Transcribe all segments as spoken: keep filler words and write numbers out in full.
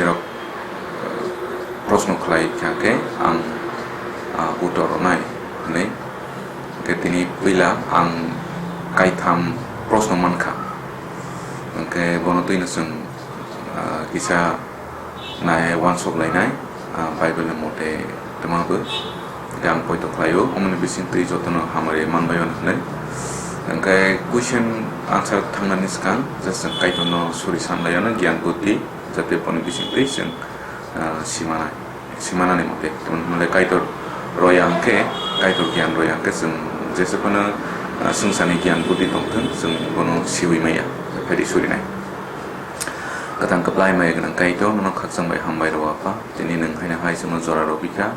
Rok, eh, proshno khlai kha khe ang, ah, uttor rwnai hwnwi. Hwnkhe tini puila ang kaitham proshno mankha. Hwnkhe bono twino chwng, ah, kisa nai uansuk lainai, ah, Bible ni mote twma bo. Hwnkhe ang poito khlaio, omoni bisingtwi jotono hamari manbai mano hwnwi. Hwnkhe question answer thangnani swkang, just chwng Kaitorno suri sanlaiano giyan buddhi, jate boni bisingtwi chwng, ah, simanai, simanani mote. Tamni hwnle Kaitor roya hwnkhe, Kaitor giyan roya hwnkhe chwng jese phano, ah, swngcharni giyan buddhi tongthwng, chwng bono siui maya, phaidi surinai. Kwthang kwplai maya gwnang Kaitor, nono khakchang bai hambai rw Apha. Tini nwng haino hai chwngno jora rwphi kha.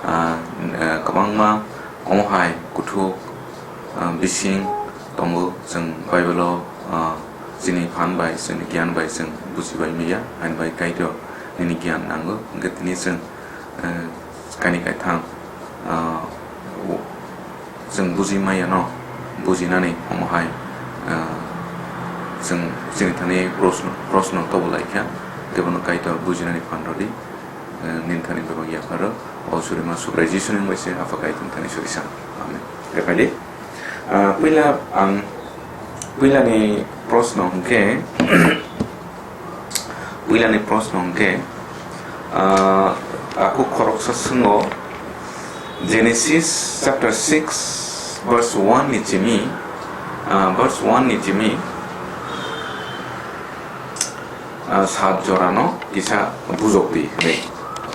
Ah, ah, kwbangma omo hai kuthuk, ah, bising tongo, chwng Bible-o, ah, chini phan bai, chini giyan bai chwng bujibai maya, haini bai Kaitor nini giyan nango, hwnkhe tini chwng, ah, kaini kaitham, ah, o-, chwng buji maya no, bujinani omo hai, ah, chwng chini thani proshno, proshno tobo lai kha, tei bono Kaitor bujinani phan rwdi. Eh, nini thani bebak yapharo, o surima Subrai Jisuni wngwi se Apha Kaitorni thani suri san. Amen. Tei phaidi, ah, puila ang, puilani proshno hwnkhe, puilani proshno hwnkhe, ah, aku khoroksa swngo, Genesis chapter six verse one ni chini, ah, verse one ni chini, ah, sat jorano kisa bujok di hwnwi.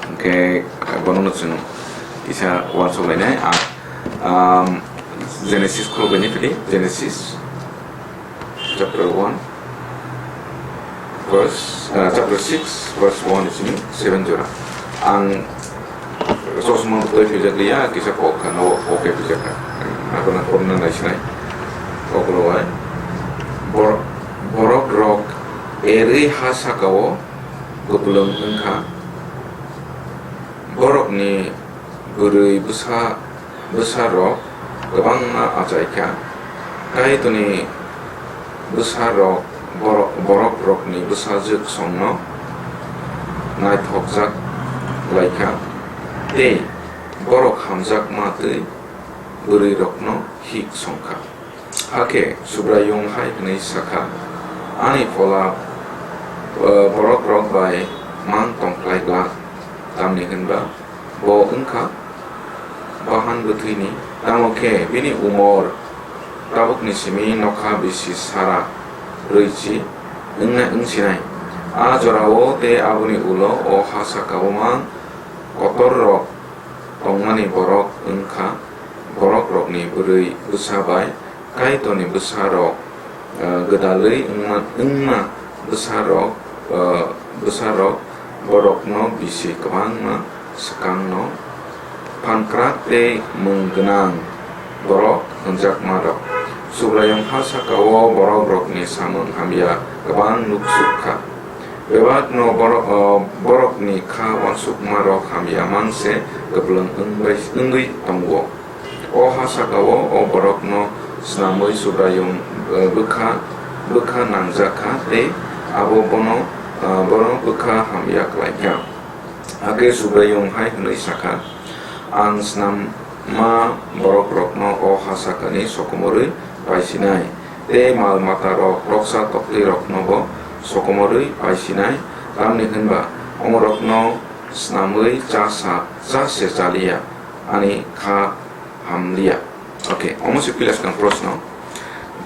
Hwnkhe, ah, bonono chwng kisa uansuk lainai. Ah, um, Genesis khulugwi ni phidi, Genesis chapter one, verse, ah, chapter six, verse one ni simi seven jora. Ang Chosma bo twi pijak liya, kisa kok kha, no, kok khe pijak kha. Abo na korna naisinai. Kok rwai. Bor-, borok rok erwi ha saka-o kwplwng wngkha. Borokni bwrwi bwsa, bwsa rok kwbangma achai kha. Kaitorni bwsa rok borok, borok rokni bwsajwk songno naithokjak lai kha, tei borok hamjakma twi bwrwi rokno hik song kha. Hakhe Subraiyung hai hwnwi sa kha, ani phola, eh, borok rok bai mang tong khlai glak, tamni hwnba bo wng kha bahan bwthwini, tamo khe bini umor tabukni simi nokha bisi sara rwichi wngna wngsinai. A jorao tei aboni ulo o ha saka-o mang kotor rok tongmani borok wng kha, borok rokni bwrwi bwsa bai Kaitorni bwsa rok, eh, gwdalwi wngma, wngma bwsa rok, eh, bwsa rok borokno bisi kwbangma swkangno phankrak tei mung gwnang borok hwnjakma rok. Subraiyung ha saka-o borok rokni samung hamya kwbang nuksuk kha. Bebakno borok, eh, borokni kha uansukma rok hamya mang se kwplwng wngbai, wngwi tongo. O ha saka-o o borokno snamwi Subraiyung, eh, bwkha, bwkha nangjak kha tei abo bono, eh, bono bwkha hamya klai kha. Hakhe Subraiyung hai hwnwi sa kha, ang snamma borok rokno o ha sakani sokomorwi paisinai, tei mal mata rok, roksa toktwi roknobo sokomorwi paisinai, tamni hwnba omorokno snamwi cha sa, cha se cha liya, ani kha hamliya. Okay, omo se puila swkang proshno.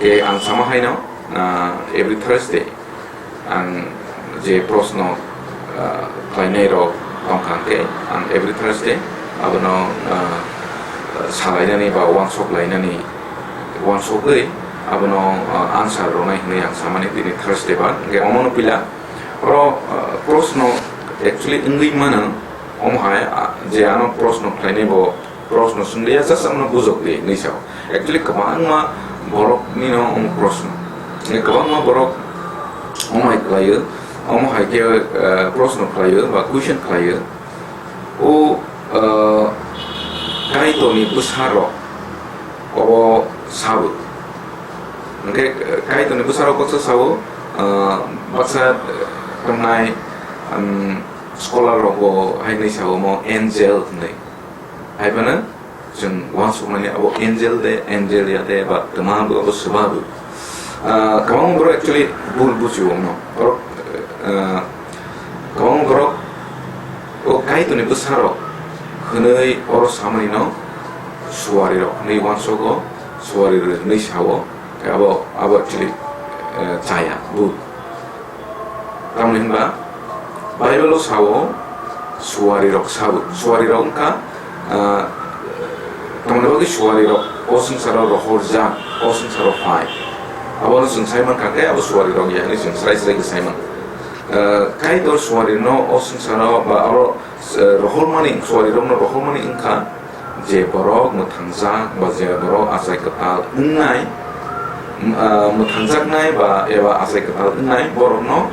Ke ang sama haino, ah, every Thursday ang je proshno, ah, khlainai rok tongkha, ke ang every Thursday abono, ah, salainani ba uansuk lainani, uansugwi abono, ah, answer rwnai hwnwi ang samani tini Thursday ba. Ke omono puila oro, ah, proshno actually wngwi mano, omo hai, ah, je ano proshno khlainai bo proshno swnglia, just abono bujok di hinwi sao. Actually, kwbangma borokni no omo proshno. Kwbangma borok omo hai khlaio, omo hai khe, eh, proshno khlaio ba question khlaio. O, eh, Kaitorni bwsarok obo sabo. Hwnkhe, eh, Kaitorni bwsarok baksa sao, eh, baksa, eh, tongnai, Scholar rok bo hai hinwi sao omo angel hinwi. Hai phano chwng uansukmani abo angel de, angel ya de, ba twma bo, abo swba bo. Ah, kwbangma borok actually bul buchio omo. Borok, ah, kwbangma borok o Kaitorni bwsarok hwnwi oro samani no suari rok hwnwi uansugo, suari rok hwnwi sao. Abo, abo actually, eh, chaya, bul. Tamoni hinba Bible o sao, suari rok sabo. Suari rok wngkha, ah, tamoni bagwi suari rok o swngcharo rohorjak, o swngcharo phai. Abono chwng sai mankha khe abo suari rok ya hinwi chwng srai srai khe sai mankha. Ah, Kaitor suari no o swngcharo ba oro, eh, rohormani, suari rokno rohormani wngkha je borok mwthangjak ba je borok achai kwtal wngnai, m-, ah, mwthangjaknai ba eba achai kwtal wngnai borokno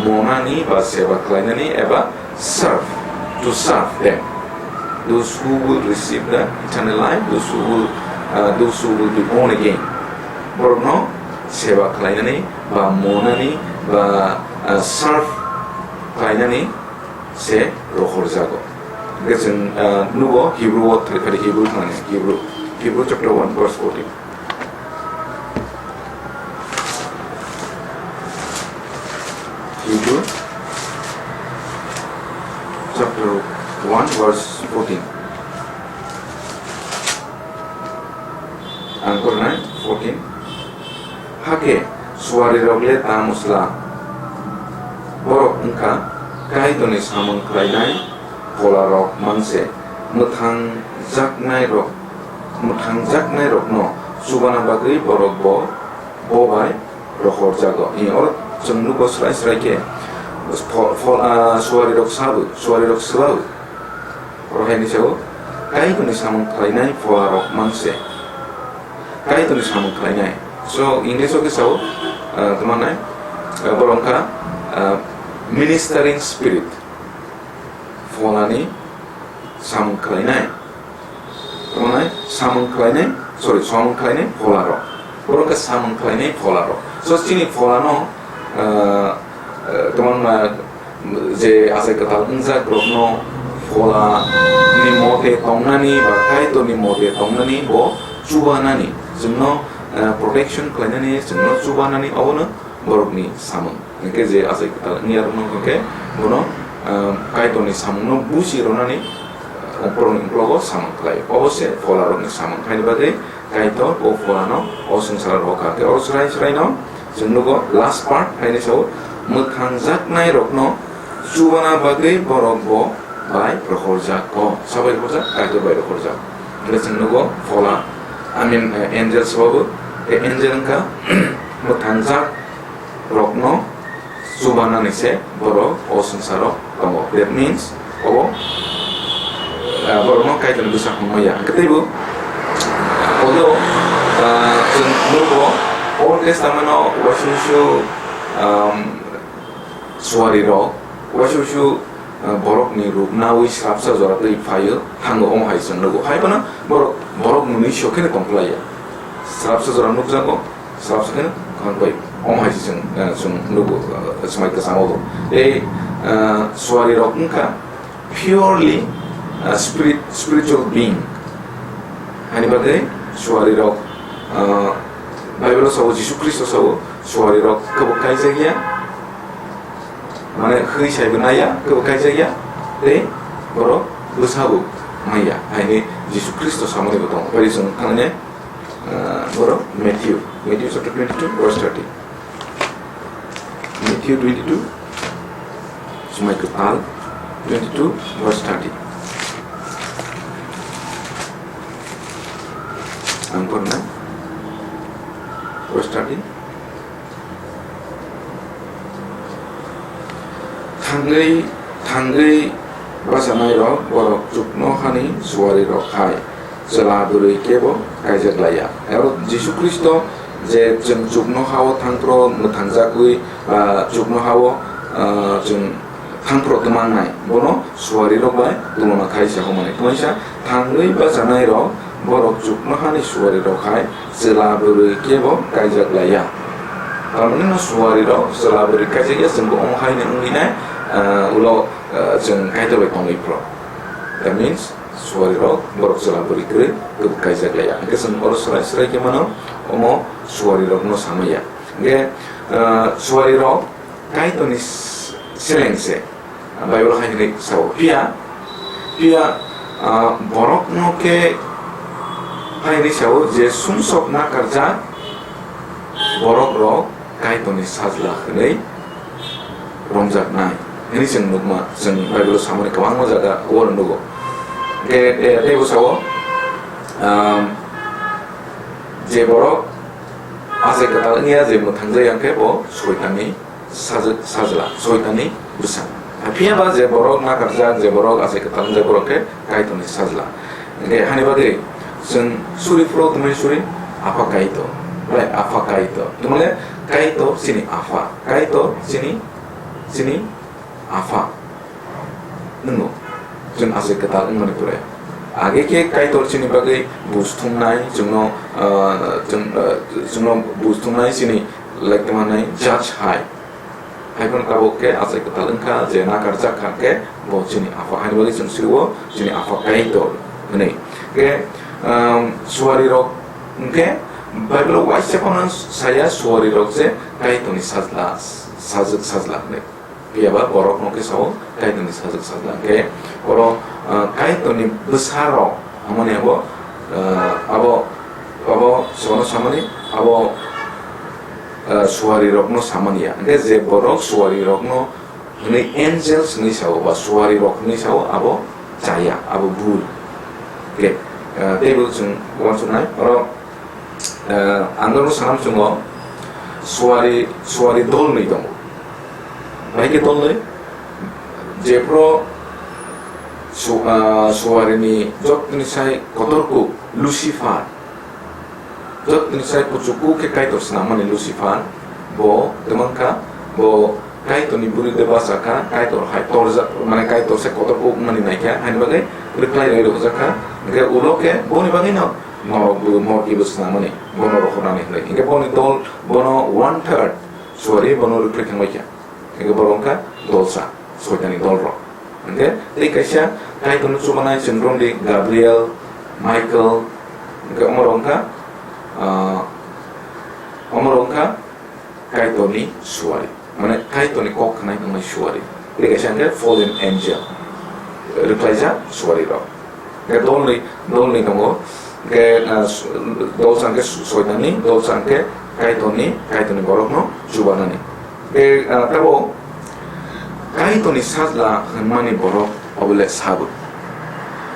monani ba seba khlainani eba serve, to serve them. Those who will receive the eternal life, those who will, ah, those who will be born again. Borokno seba khlainani ba monani ba, ah, serve khlainani se rohorjago. Hwnkhe chwng, ah, nugo Hebrew o thwlai phai di, Hebrew thani, Hebrew, Hebrew chapter one verse fourteen. Hebrew chapter one verse fourteen. Ang pornai fourteen. Hakhe suari rok le tamo sla? Borok wngkha Kaitorni samung khlainai phola rok mangse, mwthang jaknai rok, mwthang jaknai rokno chubana bagwi borok bo, bo bai rohor jago. Ni oro chwng nugo srai srai khe pho-, pho-, ah, suari rok sabo, suari rok swbao. Oro hai ni sao, Kaitorni samung khlainai phola rok mangse. Kaitorni samung khlainai. So, English o khe sao, ah, tamo nai, ah, borok wngkha, ah, ministering spirit. Pholani samung khlainai. Tamo nai samung khlainai, sorry, samung khlainai phola rok. Borok wngkha samung khlainai phola rok. So, chini pholano, ah, ah, tamo na je achai kwtal wngjak rokno phola ni mote tongnani ba Kaitorni mote tongnani bo chubanani, chwngno, eh, protection khlainani, chwngno chubanani obono borokni samung. Hwnkhe je achai kwtal wngya rokno hwnkhe bono, eh, Kaitorni samungno buchi rwnani, eh, borokni uklogo samung khlai. Obo se phola rokni samung. Haini bagwi Kaitor o pholano o swngcharo rw kha. Khe oro srai srai no chwng nugo last part haini sao, mwthangjaknai rokno chubana bagwi borok bo bai rohorjak. O sabai rohorjak, Kaitor bai rohorjak. Hwnkhe chwng nugo phola, I mean, eh, angels bo bo. Tei angel wngkha mwthangjak rokno chubanani se borok o swngcharo tongo. That means, obo, ah, borokno Kaitorni bwsa hwnwi maya. Hwnkhe teibo, although, ah, chwng nugo Old Testament-o uaisuisu, um, suari rok, uaisuisu, ah, borokni ruk naui srapsa jora twi phaio, thango, omo hai chwng nugo. Hai phano borok, borok mwnwi sokheno tongphlaiya. Srapsa jora nukjago, srapsa kheno khangpai. Omo hai se chwng, eh, chwng nugo, eh, swmai kwchangma bo. Tei, eh, suari rok wngkha purely, eh, spirit, spiritual being. Hani bagwi suari rok, eh, Bible o sao, Jisu Khristo sao, suari rok kwbwk kaijak ya. Mane hwi saibo naiya, kwbwk kaijak ya. Tei borok bwsabo maiya. Haini Jisu Khristo samani bo tongo. Pai chwng thangnai. Ah, borok Matthew, Matthew chapter twenty-two, verse thirty. Matthew twenty-two, swmai kwtal, twenty-two, verse thirty. Ang porna, verse thirty. Thangwi, thangwi bachanairok borok chuknohani suarirok hai chwla bwrwi kebo kaijak laiya. Aro Jisu Khristo je chwng chuknoha-o thangphro mwthangjagwi, ah, chuknoha-o, ah, chwng thangphro twmangnai, bono suarirok bai tulona khai se hwnmani. Twaisa thangwi bachanairok borok chuknohani suarirok hai chwla bwrwi kebo kaijak laiya. Tamoni no suarirok chwla bwrwi kaijak ya, chwngbo omo haino wngwi nai, Ah, ulo, ah, chwng Kaitor bai tongwi phro. That means, suari rok borok chwla bwrwi kwrwi kwbwk kaijak laiya. Hwnkhe chwng oro swrai swrai khe mano, omo suari rokno samaya. Hwnkhe, ah, suari rok Kaitorni s-, seleng se, ah, Bible hai hwnwi sao. Phiya, phiya, ah, borokno khe hai hwnwi sao je sumsok nakarjak borok rok Kaitorni sajla hwnwi romjaknai hwnwi chwng nukma, chwng Bible-o samani kwbangma jaga o nugo. Hwnkhe, eh, teibo sao, um, je borok achai kwtal wngya, je mwthangjakya, hwnkhe bo Soitanni sajwk-, sajla, Soitanni bwsa. Phiya ba je borok nakarjak, je borok achai kwtal wngjak, borok khe Kaitorni sajla. Hwnkhe hani bagwi chwng suri phuru tongmani suri Apha Kaitor, bai Apha Kaitor. Tamole Kaitor chini Apha, Kaitor chini, chini Apha. Nwngo, chwng achai kwtal wngmani pore. Age khe Kaitor chini bagwi buj thumnai, chwngno, ah, chwng, ah, chwngno buj thumnai chini, like, tongmani judge hai. Haiphano tabuk khe achai kwtal wngkha, je nakarjak kha khe bo chini Apha. Haini bagwi chwng siro chini Apha Kaitor hwnwi. Khe, um, suari rok hwnkhe Bible-o waisa phano saya suari rok je Kaitorni sajla, sajwk sajla hwnwi. Phiya ba borokno khe sao Kaitorni sajwk sajla. Hwnkhe oro, ah, Kaitorni bwsa rok hwnmani abo, ah, abo, abo sono samani abo, ah, suari rokno samani ya. Hwnkhe je borok suari rokno hwnwi angels hwnwi sao ba suari rok hwnwi sao, abo chaya, abo bul. Hwnkhe, ah, teibo chwng uansuknai oro, ah, ang norok sanam chwngo suari, suari dol nwi tongo. Bai khe dol nwi, jephru su-, ah, suarini jotoni sai kotor kuk Lucifer, jotoni sai kuchuk kuk khe Kaitor swnammani Lucifer, bo twmang kha, bo Kaitorni bwrwi de bacha kha, Kaitor hai torjak, mane Kaitor se kotor kuk mani nai kha, haini bagwi rwkhlai rwi rwjak kha, hwnkhe ulo khe boni bagwino norok bo morki bo swnammani, bono rohornani hwnwi. Hwnkhe boni dol, bono one third suari bono rwkhlai thangbai kha. Hwnkhe borok wngkha dolsa, Soitanni dolrok. Hwnkhe tei kaisa Kaitorno chubanai chwng romdi Gabriel, Michael, hwnkhe omorok wngkha, ah, omorok wngkha Kaitorni suari, mane Kaitorni kok khnai wngnai suari. Tei kaisa hwnkhe fallen angel, rwkhlaijak suarirok. Hwnkhe dolni, dolni tongo. Hwnkhe, ah, s-, dolsa hwnkhe Soitanni, dolsa hwnkhe Kaitorni, Kaitorni borokno chubanani. Hwnkhe, ah, tabo Kaitorni sajla hwnmani borok obole sabo.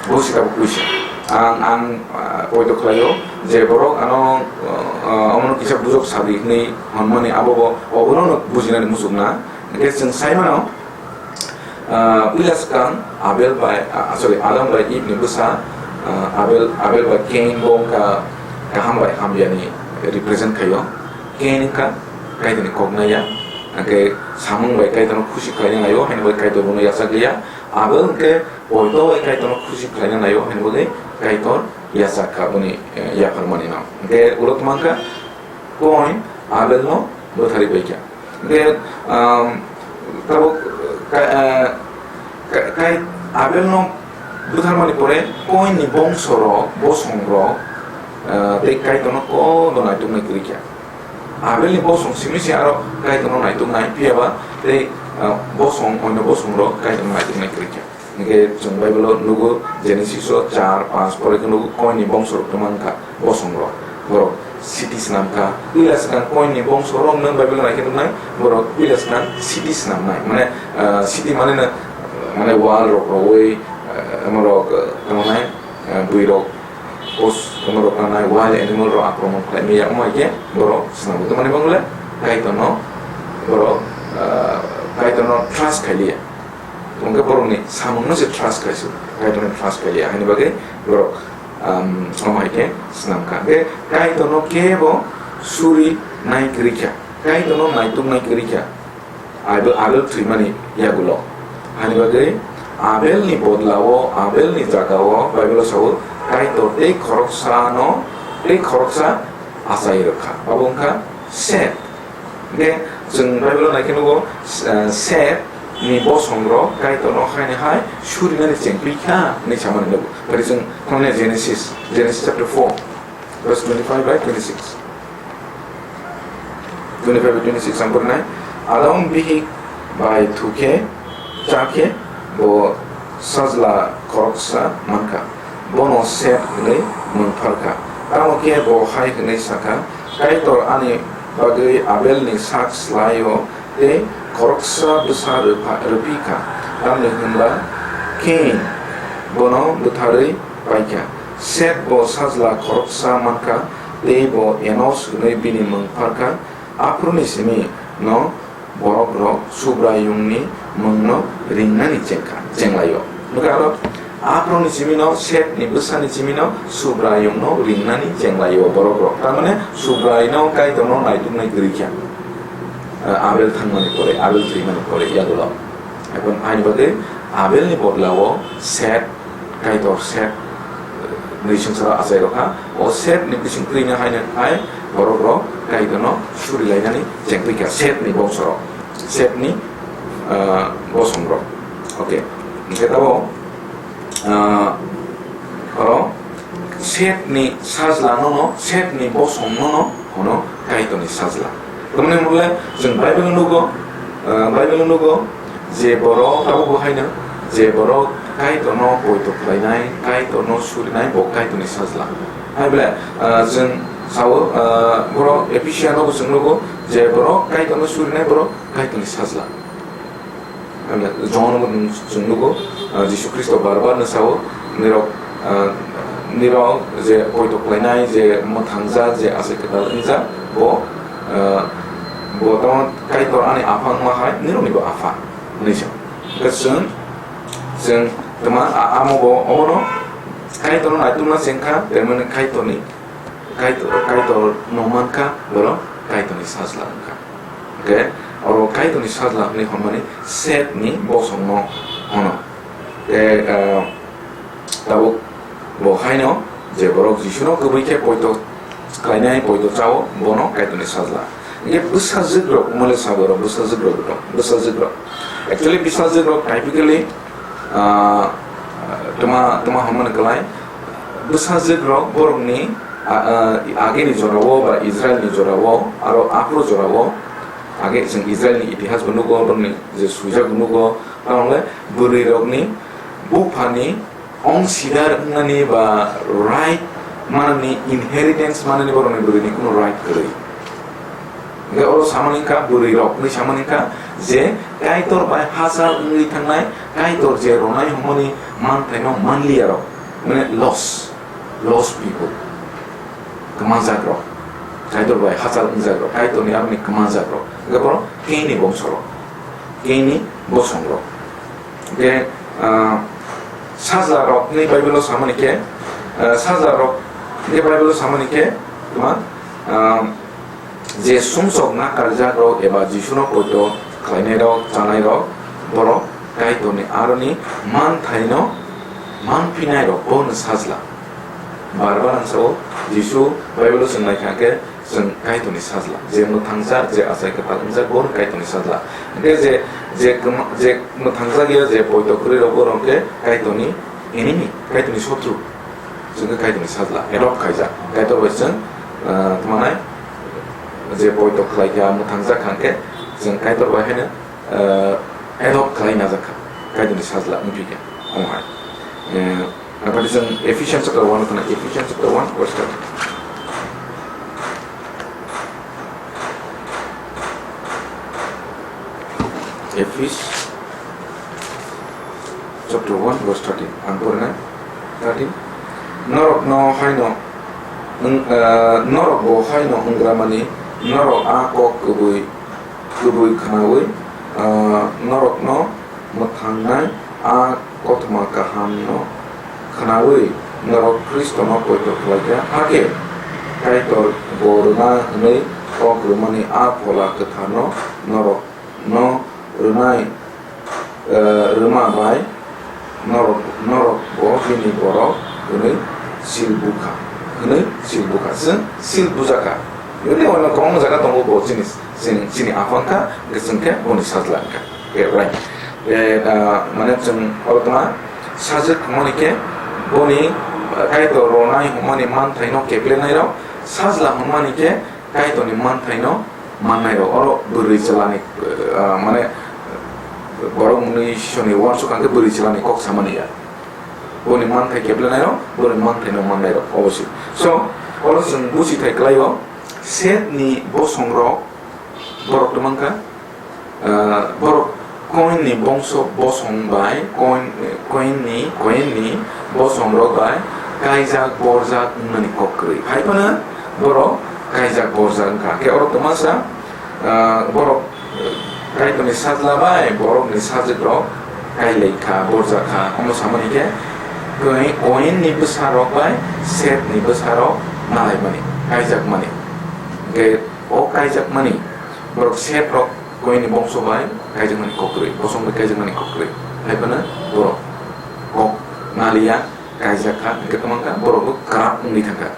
Bo se tabuk kuisa. Ang, ang, ah, poito khlaio je borok ano, ah, omono kisa bujok sadi hwnwi hwnmani abo bo obono bujinani muchukna. Hwnkhe chwng sai mano, Ah, puila swkang Abel bai, ah, sorry, Adam bai Eve ni bwsa, ah, Abel, Abel bai Cain bo wngkha kaham bai hamya ni represent khaio. Cain wngkha Kaitor ni kok naiya, hwnkhe samung bai Kaitor no khusi khlaina naio, haino bai Kaitor bono yachak liya. Abel hwnkhe poito bai Kaitor no khusi khlaina naio, haino bagwi Kaitor yachak kha boni, eh, yapharmani no. Hwnkhe ulo twmang kha Cain Abel no bwtharwi bai kha. Hwnkhe, um, tabuk, ka-, eh, ka-, kai Abelno butharmani pore Koinni bongsorok, bosongrok, eh, tei Kaitorno kono naituknai kwrwi kha. Abelni bosong simi se aro Kaitorno naituknai, phiya ba tei, eh, bosong, oino bosongrok Kaitorno naituknai kwrwi kha. Hwnkhe chwng Bible-o nugo, Genesis-o char, panch pore khe nugo, Koinni bongsorok twma wngkha, bosongrok. Borok siti swnam kha. Puila swkang Koinni bongsorok nwng Bible-o nai khe nuknai, borok puila swkang siti swnamnai. Mane, ah, siti mane no, mane wall rok rowui, ah, omorok, ah, tamo nai, ah, bwirok, pos-, omorok nai wild animal rok akromon khlai maya, omo hai khe borok swnam. Tamani bangla Kaitorno borok, ah, Kaitorno trust khai liya. Hwnkhe borokni samungno se trust khai se, Kaitorno trust khai liya, haini bagwi borok, um, omo hai khe swnam kha. Hwnkhe Kaitorno kebo suri nai kwrwi kha, Kaitorno naituk nai kwrwi kha. Abel, Abel thwimani yagulo. Haini bagwi Abelni bodlao, Abelni jagao Bible-o sao, Kaitor tei khoroksano, tei khoroksa achai rwkha. Abo wngkha Seth. Hwnkhe chwng Bible-o nai khe nugo, eh, Seth, ni bosongrok Kaitorno haino hai surinani chengphi kha hinwi samani nugo. Phari chwng thangna Genesis, Genesis chapter four, verse twenty-five by twenty-six. Twenty-five by twenty-six ang porinai. Adam bihik bai thukhe, chakhe, bo sajla khoroksa mankha. Bono Set hwnwi mung pharkha. Tamo khe bo hai hwnwi sakha, Kaitor ani bagwi Abelni sak slaio tei khoroksa bwsa rwpha-, rwphi kha, tamni hwn ba Kain bono butharwi paikha. Set bo sajla khoroksa mankha, tei bo Enos hwnwi bini mung pharkha. Aphuruni simi no borok rok Subraiyungni mungno ringnani chengkha, chenglaio. Nukha aro, aphuruni simi no, Setni bwsani simi no Subraiyungno ringnani chenglaio borok rok. Tamane Subraino Kaitorno naituknai kwrwi kha. Eh, Abel thangmani pore, Abel thwimani pore, yagulo. Ebon aini bagwi Abelni bodlao Set, Kaitor Set, eh, nwi swngcharo achai rokha. O Setni bising kwrwino haino hai borok rok Kaitorno surilainani chengphi kha, Setni bongsorok, Setni, ah, bosongrok. Okay. Hingke tabo, ah, oro Setni sajla nono, Setni bosong nono hono Kaitorni sajla. Tamoni hwnle chwng Bible nugo, ah, Bible nugo je borok tabukbo haino je borok Kaitorno poito khlainai, Kaitorno surinai, bo Kaitorni sajla. Hai bole, ah, chwng sao, ah, borok Ephesian no bo chwng nugo je borok Kaitorno surinai, borok Kaitorni sajla. Hai bole, John no bo chwng nugo, ah, Jisu Khristo bar bar no sao, nirok, ah, nirok je poito khlainai, je mwthangjak, je asai kwtal wngjak, bo, ah, bo tamo Kaitor ani Apha wngma hai, nirokni bo Apha hwnwi sa. Hwnkhe chwng, chwng tma a-, amo bo obono Kaitorno naitukna chengkha, tei mani Kaitorni Kaitor, Kaitor no mankha, borok Kaitorni sajla wngkha. Hwnkhe oro Kaitorni sajla hwnwi hwnmani Setni bosongno hwno. Tei, ah, tabuk bo haino je borok Jisuno kwbwi khe poito khlainai, poito chao, bono Kaitorni sajla. Hwnkhe bwsajwk rok, wngmani sabo rok, bwsajwk rok, bwsajwk rok. Actually, bwsajwk rok typically, ah, tma, tma hwnmani kwlai, bwsajwk rok borokni, ah, ah, ageni jorao ba Israelni jorao, aro aphuru jorao, age chwng Israelni itihas bo nugo, borokni je swijak bo nugo, tamo hwnle bwrwi rokni buphani ongsidar wngnani ba right manani, inheritance manani borokni bwrwini kunu right kwrwi. Hwnkhe oro samani wngkha, bwrwi rok hwnwi samani wngkha je Kaitor bai hachal wngwi thangnai, Kaitor je ronai hwnmani manthaino manliya rok, mane lost, lost people, kwmajak rok, Kaitor bai hachal wngjak rok, Kaitorni aroni kwmajak rok, hwnkhe borok Kainni bongso rok, Kainni bosong rok. Hwnkhe, ah, sajla rok hwnwi Bible-o samani khe, ah, sajla rok hwnkhe Bible-o samani khe, tma, ah, je sumsok nakarjak rok eba Jisuno poito khlainai rok, chanai rok, borok Kaitorni aroni manthaino manphinai rok, bono sajla. Bar bar ang sao, Jisu Bible-o chwng naikha khe, chwng Kaitorni sajla, je mwthangjak, je achai kwtal wngjak, bono Kaitorni sajla. Hwnkhe je, je kwma-, je mwthangjak ya, je poito kwrwi rok, borok khe Kaitorni enemy, Kaitorni sotru. Chwng khe Kaitorni sajla, adopt khaijak. Kaitor bai chwng, ah, tmanai, je poito khlai kha, mwthangjak kha khe, chwng Kaitor bai haino, ah, adopt khlai najak kha. Kaitorni sajla wngphi kha, omo hai. Eh, Apani chwng Ephesians chapter one khna, Ephesians chapter one verse thirteen. Ephes chapter one verse thirteen. Ang porinai thirteen. Norokno haino wng-, eh, norok bo haino wngramani, norok a kok kwbwi, kwbwi khnaui, eh, norokno mwthangnai a kothoma kahamno khnaui norok Khristono poito khlaikha, hakhe Kaitor bo rwna hwnwi kok rwmani a Phola Kwtharno norokno rwnai, eh, rwma bai norok, norok bo bini borok hwnwi sil bukha, hwnwi sil bukha, chwng sil bujakha. Bini uaino kwbangma jaga tongo bo chini, chini, chini apha wngkha, hwnkhe chwng khe boni sajla wngkha. Khe uaino. Tei, ah, mane chwng oro tongma sajwk hwnmani khe boni, ah, Kaitor ronai hwnmani manthaino keplenairok, sajla hwnmani khe Kaitorni manthaino mannairok. Oro bwrwi chwlani, ah, mane borok mwnwi Iswrni uansuk kha khe bwrwi chwlani kok samani ya. Boni manthai keplenairok, boni manthaino mannairok obo se. So, oro chwng buchi thai kwlaio, Sethni bosongrok borok twmang kha, ah, borok Koinni bongso bosong bai, Koin, Koinni, Koinni bosongrok bai kaijak borjak wngnani kok kwrwi. Hai phano borok kaijak borjak wngkha. Khe oro twmasa, ah, borok, eh, Kaitorni sajla bai borokni sajwkrok kailai kha, borjak kha. Omo samani khe Koin, Koinni bwsarok bai Sethni bwsarok malaimani, kaijakmani. Hwnkhe o kaijakmani borok Sethrok Koinni bongso bai kaijakmani kok kwrwi, bosong bai kaijakmani kok kwrwi. Hai phano borok kok naliya, kaijak kha, hwnkhe kwmang kha, borok bo kwrak wngwi thang kha.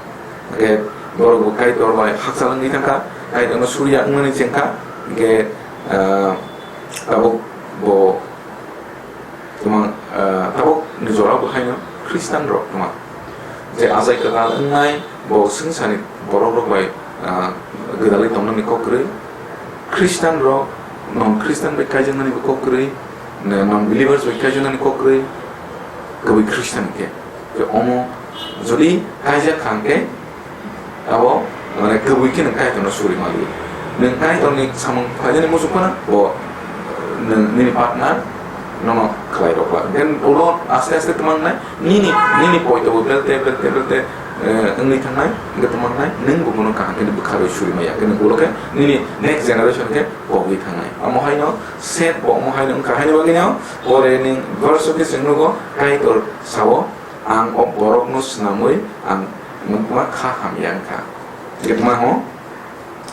Hwnkhe borok bo Kaitor bai hakchal wngwi thang kha, Kaitorno suriya wngmani cheng kha, hwnkhe, ah, tabuk bo Tuma, ah, tabuk ni jora bo haino Khristan rok tuma. Je ajai kwtal wngnai bo swngcharni borok rok bai, ah, gwdalwi tongnani kok kwrwi. Khristan rok non Khristan bai kaijaknani bo kok kwrwi, ne non believers bai kaijaknani kok kwrwi, kwbwi Khristan khe. Khe omo jodi kaijak kha hwnkhe, abo, mane, kwbwi khe nwng Kaitorno suri maliya. Nwng Kaitorni samung khlainani muchung phano bo nwng nini partner nono khlai rwkla. Then ulo aste aste twmang nai, nini, nini poito bo belte, belte, belte, eh, wngwi thangnai, hwnkhe twmang nai, nwng bo bono kaham khe bwkha bai suri maya. Hwnkhe nwng ulo khe nini next generation khe pogwi thangnai. Omo haino Seth bo omo haino wngkha haino bagwino pore ni verse o khe chwng nugo, Kaitor sao, Ang o borokno snamwi ang mungma kha hamya wngkha. Hwnkhe tma ho?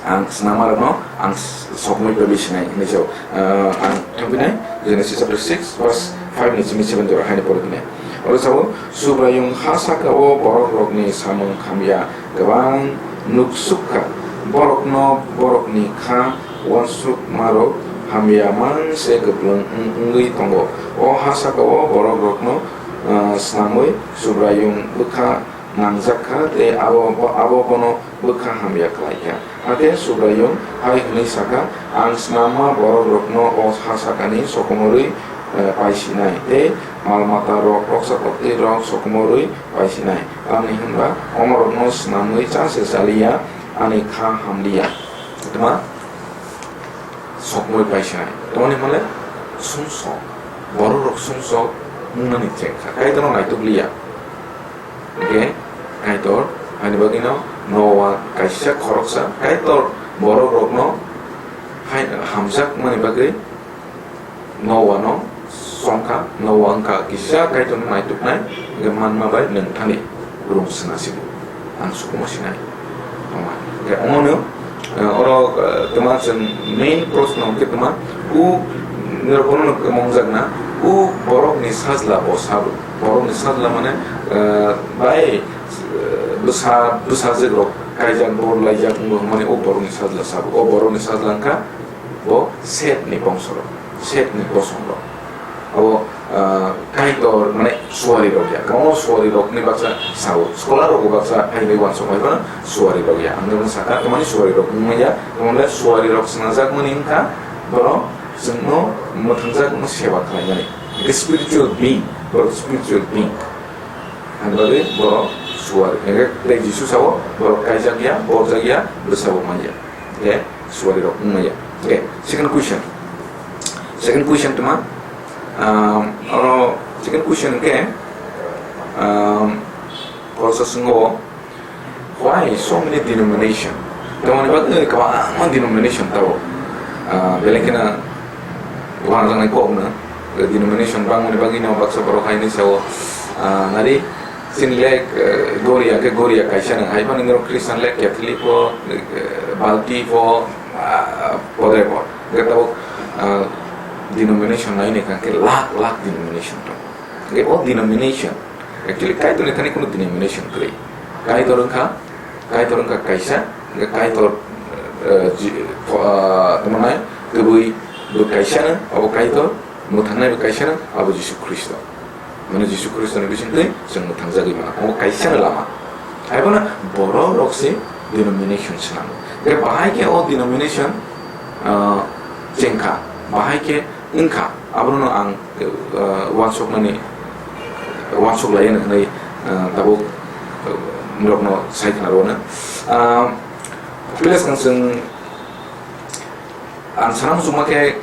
Ang snammarokno ang s-, sokmwi pebwi sinai hinwi sao. Ah, ang thangphinai Genesis chapter six verse five ni simi seven jora haino pori phinai. Oro sao, Subraiyung ha saka-o borokrokni samung hamya kwbang nuksuk kha. Borokno borokni kha uansukmarok hamya manse kwplwng wng-, wngwi tongo. O ha saka-o borokrokno, ah, snamwi Subraiyung bwkha nangjak kha tei abo, abo bono bwkha hamya khlai kha. Hakhe Subraiyung hai hwnwi sa kha, Ang snamma borokrokno o ha sakani sokomorwi, eh, paisinai tei mal-matarok, roksa-koktwirok sokomorwi paisinai. Tamni hwn ba omorokno snamwi cha se cha li ya, ani kha ham li ya. Tma? Sokmoi paisa. Tomoni hwnle sumsok. Bororok sumsok wngnani chengkha. Kaitorno naituk liya. Hwnkhe Kaitor, ani bagwino Noa kaisa khoroksa. Kaitor bororokno hai hamjakmani bagwi Noa no songkha, Noa wngkha kisa Kaitorno naituknai, hwnkhe manma bai nwng thani rung swnasigo. Ang sukumo sinai. Tongma. Hwnkhe omono, eh, oro, eh, twma chwng main proshno hwnkhe twma, u, nirok bono mongjakna, u borokni sajla bo sabo. Borokni sajla mane, eh, bai, eh, bwsa, bwsajwk rok kaijak, bor laijak wngbo hwnmani o borokni sajla sabo. O borokni sajla wngkha, bo Seth ni bongso rok, Seth ni bosong rok. Abo, ah, Kaitor, mane, suari rok ya. Kwbangma suari rok ni baksa sao. Scholar rok baksa hai bai uansuk bai phano suari rok ya. Ang nokno saka, tamani suari rok wngma ya. Tamani suari rok swnajak mani wngkha, borok chwngno mwthangjak no seba khlai mani. Hwnkhe spiritual being, borok spiritual being. Ang bagwi borok suari. Hwnkhe tei Jisu sao, borok kaijak ya, borjak ya, bwsabo man ya. Hwnkhe suari rok wngma ya. Okay, second question. Second question tuma, um, oro second question hwnkhe, um, oro sa swngo, why so many denomination? Tamoni bagwi kwbangma denomination tao. Uh, belai kheno wanajaknai kok no. Denomination bangmani bagwi no baksa borok hai ni sao, uh, nari, Chini le, eh, Goria, hwnkhe Goria kaisa nang hai phano norok Christian le Catholic o, eh, Balti o, ah, podre pod. Hwnkhe tabuk, ah, denomination nai nai kha, hwnkhe lakh lakh denomination tong. Hwnkhe o denomination, actually Kaitorni thani kuno denomination kwrwi. Kaitor wngkha, Kaitor wngkha kaisa, hwnkhe Kaitor, eh, ji-, pho-, ah, tamo nai, kwbwi bo kaisa no, abo Kaitor, Mwthangnai bo kaisa no, abo Jisu Khristo. Mane Jisu Khristo ni bising twi chwng mwthangjagwi mano. Omo kaisa no lama. Haibono borok rok se denomination swnam. Tei bahai khe o denomination, ah, chengkha, bahai khe wngkha. Abono ang, ah, uansuknani, uansuk lai hwnwi, ah, tabuk, ah, norokno sai khna rwno. Ah, please kang chwng Ang sana muchungma khe,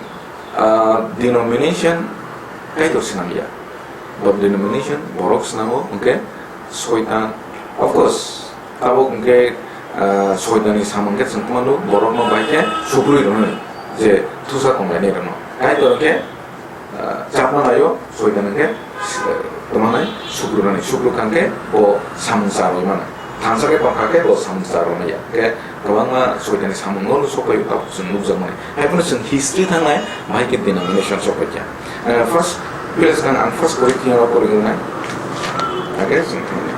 ah, denomination Kaitor swnam ya. Bo denomination borok swnamo, hwnkhe Soitan. Of course, tabuk hwnkhe, ah, Soitanni samung khe chwng kwmano borokno bai khe sukrui rwnai je thusa tonglainai rwno. Kaitor khe, ah, chapma laio, Soitan hwnkhe, eh, tongmanai sukrunani, sukru kangkhe bo samung charwi mano. Thansa khe tongkha khe bo samung charwi maya. Khe kwbangma Soitanni samung no sokphai tabuk chwng nukjakmani. Haiphano chwng history thangnai, bahai khe denomination sokphai kha. Eh, first, please kang ang First Corinthians o pori wngnai. Age chwng thangnai.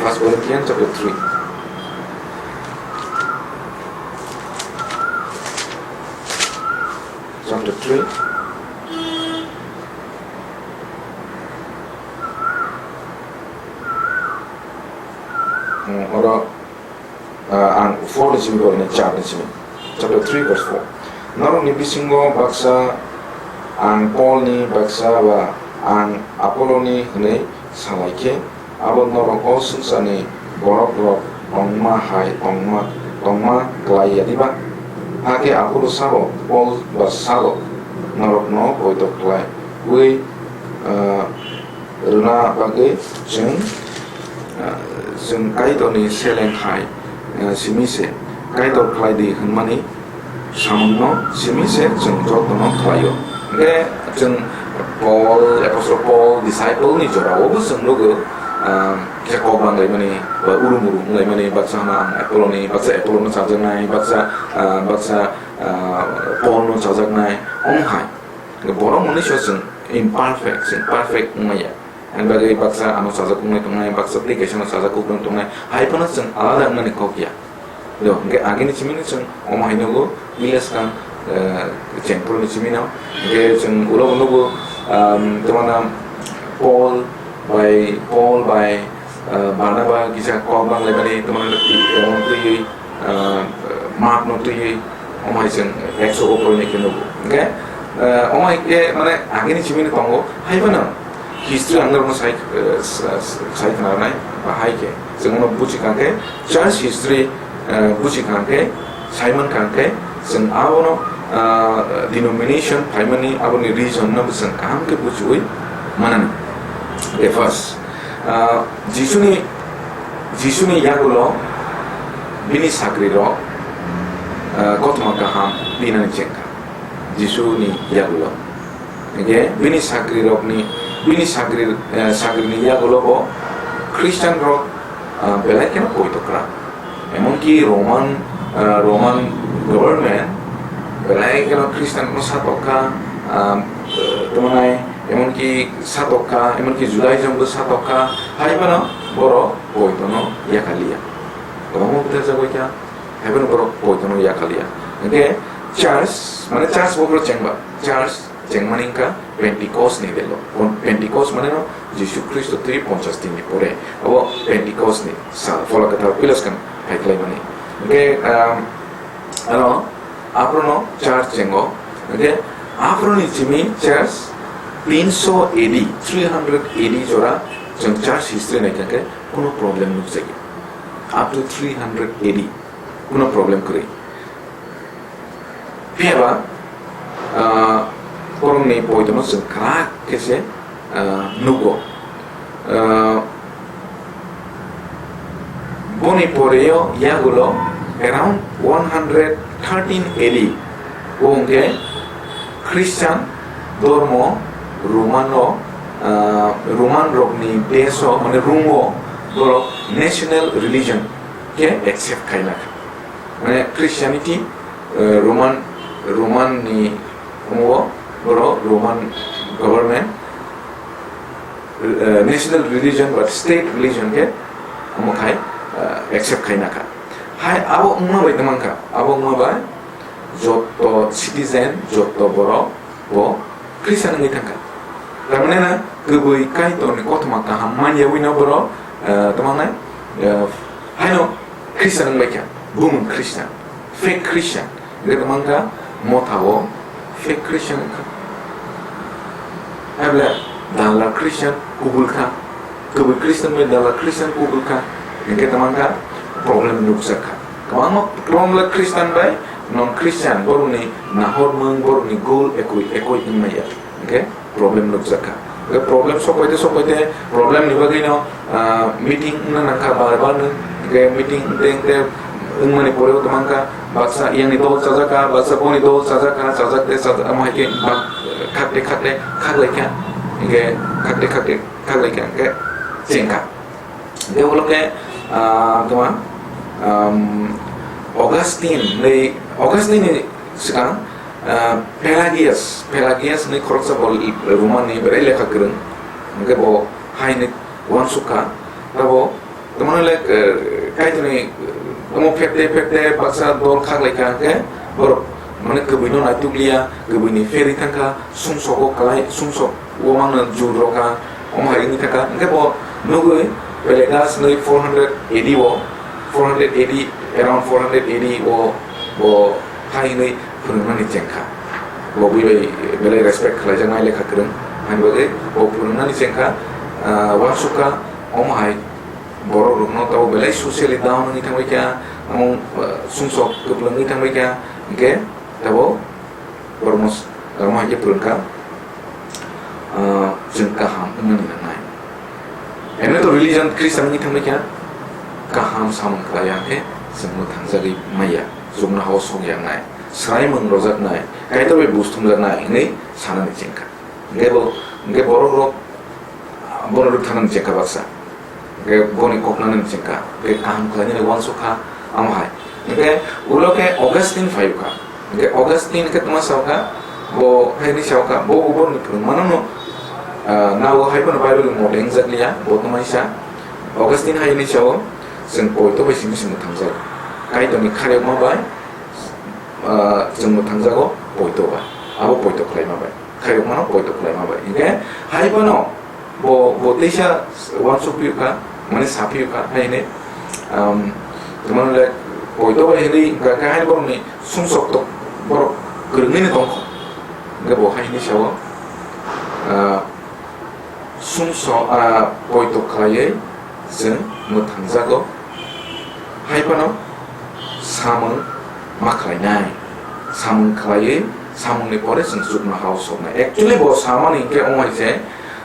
First Corinthians chapter three. Chapter three. Hmm, oro, ah, ang four ni simi pori na, char ni simi. Chapter three, verse four. Norokni bisingo baksa ang Paul ni, baksa ba ang Apollo ni hwnwi salai khe, abo norok o swngcharni borok rok tongma hai tongma, tongma klai ya diba? Hakhe Apollo sabo, Paul ba sabo, norokno poito klai wi, ah, rwna bagwi chwng, ah, chwng Kaitorni seleng hai, ah, simi se Kaitor khlai di hwnmani samungno simi se chwng jotono khlaio. Hwnkhe chwng Paul, Apostle Paul, disciple ni jorao bo chwng nugo, ah, kisa kok bang laimani, ba urum urum wng laimani, baksa hwnna ang Apollo ni, baksa Apollo no chajaknai, baksa, ah, baksa, ah, Paul no chajaknai, omo hai. Borok mwnwi so chwng imperfect, chwng perfect wng maya. Ani bagwi baksa ano sajak wngnai tongnai, baksa tei kaisa no sajak kwrwng tongnai, hai phano chwng alada wngnani kok ya. Do, hwnkhe agini simi no chwng omo hai nugo, village kang, eh, chengphuru ni simi no. Hwnkhe chwng ulo bo nugo, um, tei mano Paul bai, Paul bai, eh, Barnaba kisa kok bang laimani, tei mano twi, eh, twiwi, eh, Mark no twiwi, omo hai chwng ekso o poroi nai khe nugo. Hwnkhe, eh, omo hai khe mane agini simi no tongo, hai phano history ang norokno sai, eh, sa-, sa-, sai khna rwnai, ba hai khe chwng no buji kha khe, church history, eh, buji kha khe, sai man kha khe, chwng abono, ah, denomination phaimani aboni reason no bo chwng kaham khe bujiwi manani. The first, ah, Jisuni, Jisuni yagulo bini sagrirok, ah, kothoma kaham pinani chengkha. Jisuni yagulo. Hingke bini sagrirokni, bini sagri, eh, sagrini yagulo bo Christian rok, ah, belai kheno poito kwrang. Emonki Roman, ah, Roman government belai kheno Christian no satok kha, ah, tei mwnai emonki satok kha, emonki Judaism bo satok kha, hai phano borok poito no yakaliya. Kwbangma bwtharjagwi kha, hai phano borok poito no yakaliya. Hingke church, mane church bo borok chengba, church chengmani wngkha Pentecost ni delo. Pon-, Pentecost mane no Jisu Khristo twi ponchas din ni pore. Abo Pentecost ni sal, Phola Kwthar Pilatus khan phai khlaimani. Hingke, um, ano, aphuru no church chengo. Hingke aphuru ni simi church tinsho A D, three hundred A D jora chwng church history naikha khe kuno problem nukjagya. Up to three hundred A D kuno problem kwrwi. Phiya ba, ah, borokni poitono chwng kwrak khe se, ah, nugo. Ah, boni poreo yagulo around one hundred thirteen A D o hwnkhe Christian dormo Roman o, ah, Roman rokni desh o, mane Rum o borok national religion khe accept khaina. Mane Christianity, eh, Roman, Roman ni omo borok Roman government, eh, national religion ba state religion khe omo khai, eh, accept khaina kha. Hai abo wngma bai tongmang kha, abo wngma bai jotto citizen, jotto borok bo Christian wngwi thangkha. Tamni na kwbwi Kaitorni kothoma kaham manyawi no borok, eh, tamo nai, eh, haino Christian wngbaikha, bumung Christian, fake Christian. Hingke tamo wngkha motha o fake Christian wngkha. Able dala Christian kubul kha, kwbwi Christian bai dala Christian kubul kha, hingke tamo wngkha problem nukjak kha. Kwbangma problem Christian bai non Christian, borokni nahormung, borokni goal ekoi ekoi wngmaya. Hingke problem nukjak kha. Hingke problem sokpaite sokpaite problem ni bagwi no, ah, meeting wngna nangkha bar bar no. Hingke meeting teng te wngmani pore o tamo wngkha baksa yang ni dol chajak kha, baksa boni dol chajak kha, chajak te chajak, amo hai khe bak khakte khakte khaklai kha. Hingke khakte khakte khaklai kha hingke cheng kha. Hingke ulo khe, ah, tamo, um, Augustine ni, Augustine ni swkang, ah, Pelagius, Pelagius ni khoroksa bo Roman ni berai lekha kwrwng. Hingke bo hai ni uansuk kha. Tabo, tamo le, eh, Kaitorni, eh, omo phekte phekte baksa dol khaklai kha hingke borok mane kwbwi no naituk liya, kwbwi ni pherwi thang kha, sumsok o kwlai, sumsok o mangno jur rw kha, omo hai wngwi thang kha. Hingke bo nugwi Pelagius ni four hundred A D o, four hundred A D, around four hundred A D o bo hai hwnwi phwrwngmani cheng kha. Bo bui bai belai respect khlaijaknai lekha kwrwng, hani bagwi bo phwrwngmani cheng kha, ah, uansuk kha, omo hai borok rokno tabo belai socially down wngwi thangbai kha, omo, ah, sumsok kwplwngwi thangbai kha, hingke tabo Borokno s-, borokno hai khe phwrwng kha, ah, chwng kaham wngnani nangnai. Emne to religion Christian wngwi thangbai kha, kaham samung khlai ya khe chwngno thangjagwi maya, chuknohao sok ya wngnai, swraimung rojaknai, Kaitor bai buj thumjaknai hwnwi sanani cheng kha. Hingke bo, hingke borok rok, ah, bono rwktharnani cheng kha baksa. Hingke boni koknani cheng kha, hingke kaham khlainani uansuk kha, amo hai. Hingke ulo khe Augustine phaio kha. Hingke Augustine khe tma sao kha, bo hai hwnwi sao kha, bo borokni phwrwngmano no, ah, nago hai phano Bible ni mote wngjak liya, bo tma sa. Augustine hai hwnwi sao, chwng poito bai simi simi thangjago. Kaitorni khariyokma bai, ah, chwng mwthangjago poito bai. Abo poito khlaima bai. Khairokmano poito khlaima bai. Hingke hai phano bo, bo teisa uansuk phiyok kha, mane sa phiyok kha, hai hwnwi, um, tamo le poito bai hwnwi hingka khe hai borokni sumsok tok borok kwrwngwi no tongkho. Hingke bo hai hwnwi sao, ah, sumsok, ah, poito khlaiwi chwng mwthangjago. Hai phano samung ma khlainai. Samung khlaiwi, samungni pore chwng chuknohao soknai. Actually, bo samani hingke omo hai se,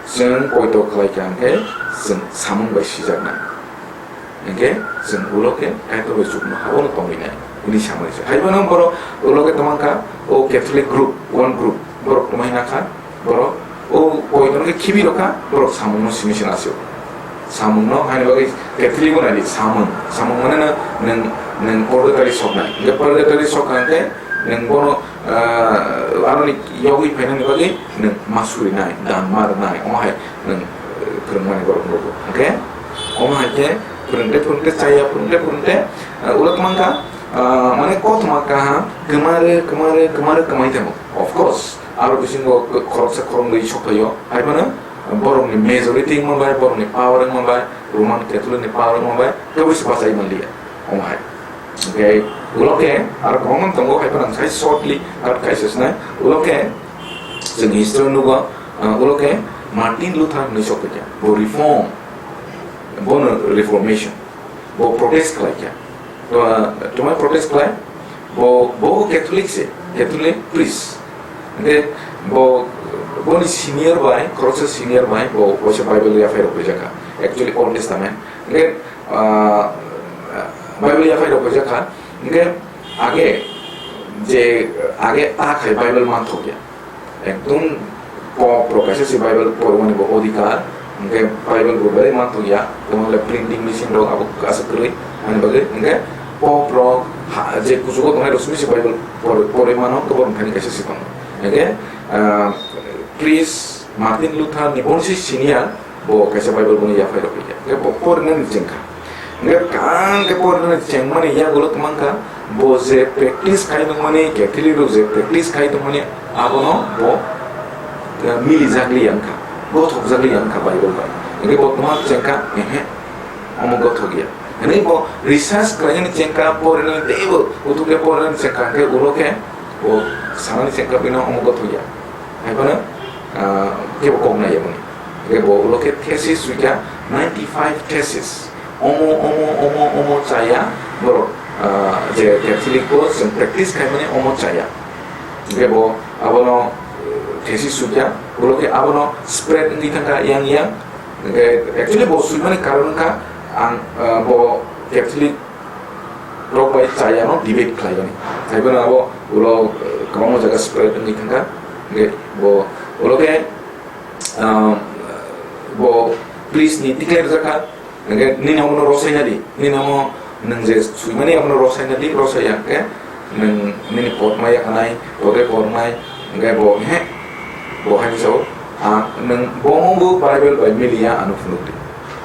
chwng poito khlai kha hingke chwng samung bai sijaknai. Hingke chwng ulo khe Kaitor bai chuknohao no tongwi nai hwnwi samani se. Hai phano borok ulo khe tongma kha, o Catholic group, one group, borok tongwi na kha. Borok o poito no khe khibi rw kha, borok samung no simi se nasio. Samung no haini bagwi Catholic o nai di samung. Samung mane no nwng, nwng purgatory soknai. Hingke purgatory sok kha hingke nwng bono, ah, aroni yogwi phainani bagwi nwng ma surinai, dan ma rwnai. Omo hai nwng, eh, phwrwngmani borok nugo. Hingke omo hai khe phwrwngde phwrwngde chaya, phwrwngde phwrwngde, ah, ulo tongma kha, ah, mane kothoma kaham kwmare, kwmare, kwmare kwmai thango. Of course, aro bisingo k-, khoroksa khoroknwi sokphaio. Hai phano borokni majority wngma bai, borokni power wngma bai, Roman Catholic ni power wngma bai, kebo se bachai manliya. Omo hai. Hingke ulo khe aro kwbangma tongo, hai phano ang sai shortly cut kaisa sinai. Ulo khe chwng history nugo, ah, ulo khe Martin Luther hinwi sokphaikha. Bo reform, bono reformation. Bo protest khlaikha. To, ah, tongmani protest khlai? Bo, bo Catholic se, Catholic priest. Hingke bo, boni senior bai, khoroksa senior bai, bo, bo se Bible yaphai rok rijak kha. Actually, Old Testament. Hingke, ah, Bible yaphai rok rijak kha. Hingke age je, age ta khai Bible manthok ya. Ekdom Pope rok kaisa se Bible pormani bo odhikar, hingke Bible bo belai manthok ya, tamo le printing machine rok abo aswk kwrwi, ani bagwi hingke Pope rok ha, je kuchugo tongnai rok simi se Bible por-, porwi mano, kebo rok thani kaisa se tongo. Hingke, ah, priest Martin Luther ni bonsi senior, bo kaisa Bible boni yaphai rok ya. Hingke bo porinani chengkha. Hingke kang khe porinani chengmani yagulo tongmangkha, bo je practice khai tongmani, Catholic rok je practice khai tongmani, abono bo eh, mili jakli ya wngkha, gothok jakli ya wngkha Bible bai. Hingke bo tongma chengkha, ehe, omo gothok ya. Hwnwi bo research khlainani chengkha, porinani teibo, utuke porinani chengkha, hingke ulo khe bo sanani chengkha bino omo gothok ya. Hai phano, ah, kebo kok nai ya boni. Hingke bo ulo khe thesis suikha, ninety five thesis. Omo, omo, omo, omo chaya, borok, ah, je Catholic bo chwng practice khaimani omo chaya. Hingke bo abono, eh, thesis sukya, ulo khe abono spread wngwi thangkha yang yang. Hingke actually bo suimani karon wngkha ang, ah, bo Catholic rok bai chayano debate khlaimani. Haiphano abo ulo, eh, kwbangma jaga spread wngwi thangkha. Hingke bo ulo khe, ah, bo priest ni declare jakha. Hingke nini omono rosai nadi, nini omo nwng je suimani omono rosai nadi, rosai ya hingke nwng nini pot maya khanai, pote pot mai, hingke bo he, bo haini sao, a, nwng bo omo bo Bible bai miliya ano phunukdi.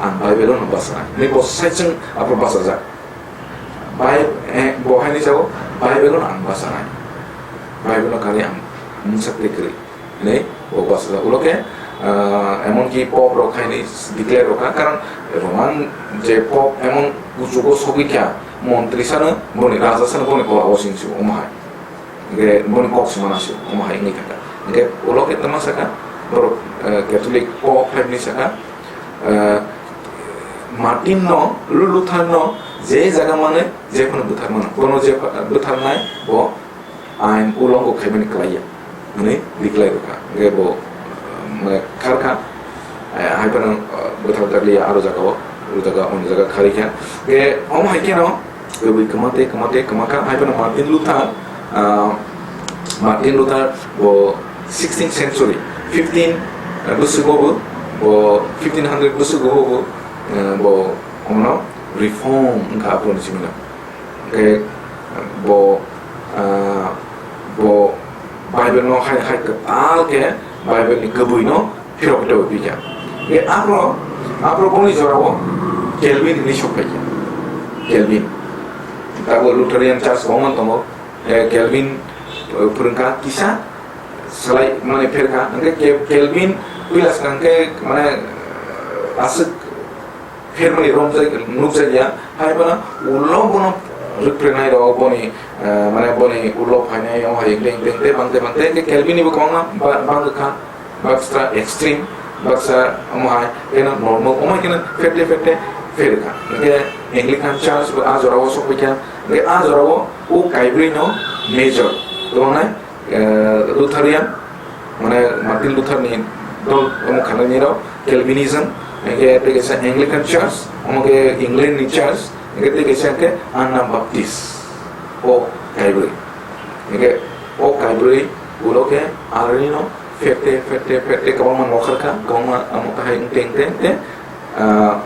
Ang Bible-o no basa nai. Nini bo saichung aphuru basa jak. Bai, eh, bo haini sao, Bible-o no ang basa nai. Bible-o kali ang mungsa tei kwrwi. Hinwi bo bwsajak. Ulo khe, ah, emonki Pope rok haini declare rwkha, karon Roman je Pope emon kuchugo sogwi kha, montri sano boni, raja sano boni kola o sing sio, omo hai. Hingke boni kok sima na sio, omo hai wngwi thangkha. Hingke ulo khe tama saka, borok, eh, Catholic Pope hai hwnwi saka, eh, Martin no, Lu-, Luther no je jaga mane, je phano bwthar mano. Bono je pha-, bwtharnai, bo ain ulongo khaimani kwlaiya hwnwi declare rwkha. Hwnkhe bo, eh, mane kharkha, eh, hai phano, eh, bwthar dakliya aro jagao, aro jaga, ono jaga kharikha. Hwnkhe omo hai kheno kwbwi kwma tei kwma tei kwma kha. Hai phano Martin Luther, ah, Martin Luther bo sixteenth century, fifteen, eh, bwswgo bo, bo fifteen hundred bwswgo bo, eh, bo omono reform wngkha aphuruni simino. Hwnkhe bo, ah, bo Bible no hai, hai kwtal khe Bible ni kwbwi no phirok phirok phi kha. Hwnkhe aphro, aphro boni jorao Calvin hinwi sok phai kha. Calvin. Tabuk Lutheran church kwbangma tongo. Eh, Calvin, eh, phwrwngkha kisa salai mani pherkha. Hwnkhe Ke-, Calvin puila swkang khe mane, eh, aswk phermani romjak, nukjakya, hai bono ulo bono rwkprenai rok boni, eh, mane boni ulo phainai, omo hai teng teng tei bangte bangte, hwnkhe Calvin ni bo kwbangma ba-, bangwkha, baksa extreme, baksa omo hai, keno normal, omo hai keno fete fete pherkha. Hwnkhe Anglican Church bo a jorao sokphaikha, hwnkhe a jorao o kaibrwi no major, tongmani, eh, Lutherian, mane Martin Luther ni dol omo khanani rok, Calvinism, hwnkhe tei kaisa Anglican Church, omo khe England ni church, hwnkhe tei kaisa hwnkhe Anabaptist, o kaibrwi. Hwnkhe o kaibrwi ulo khe aroni no fete, fete, fete kwbangma nokharkha, kwbangma omo kahai wngte, wngte, wngte, ah,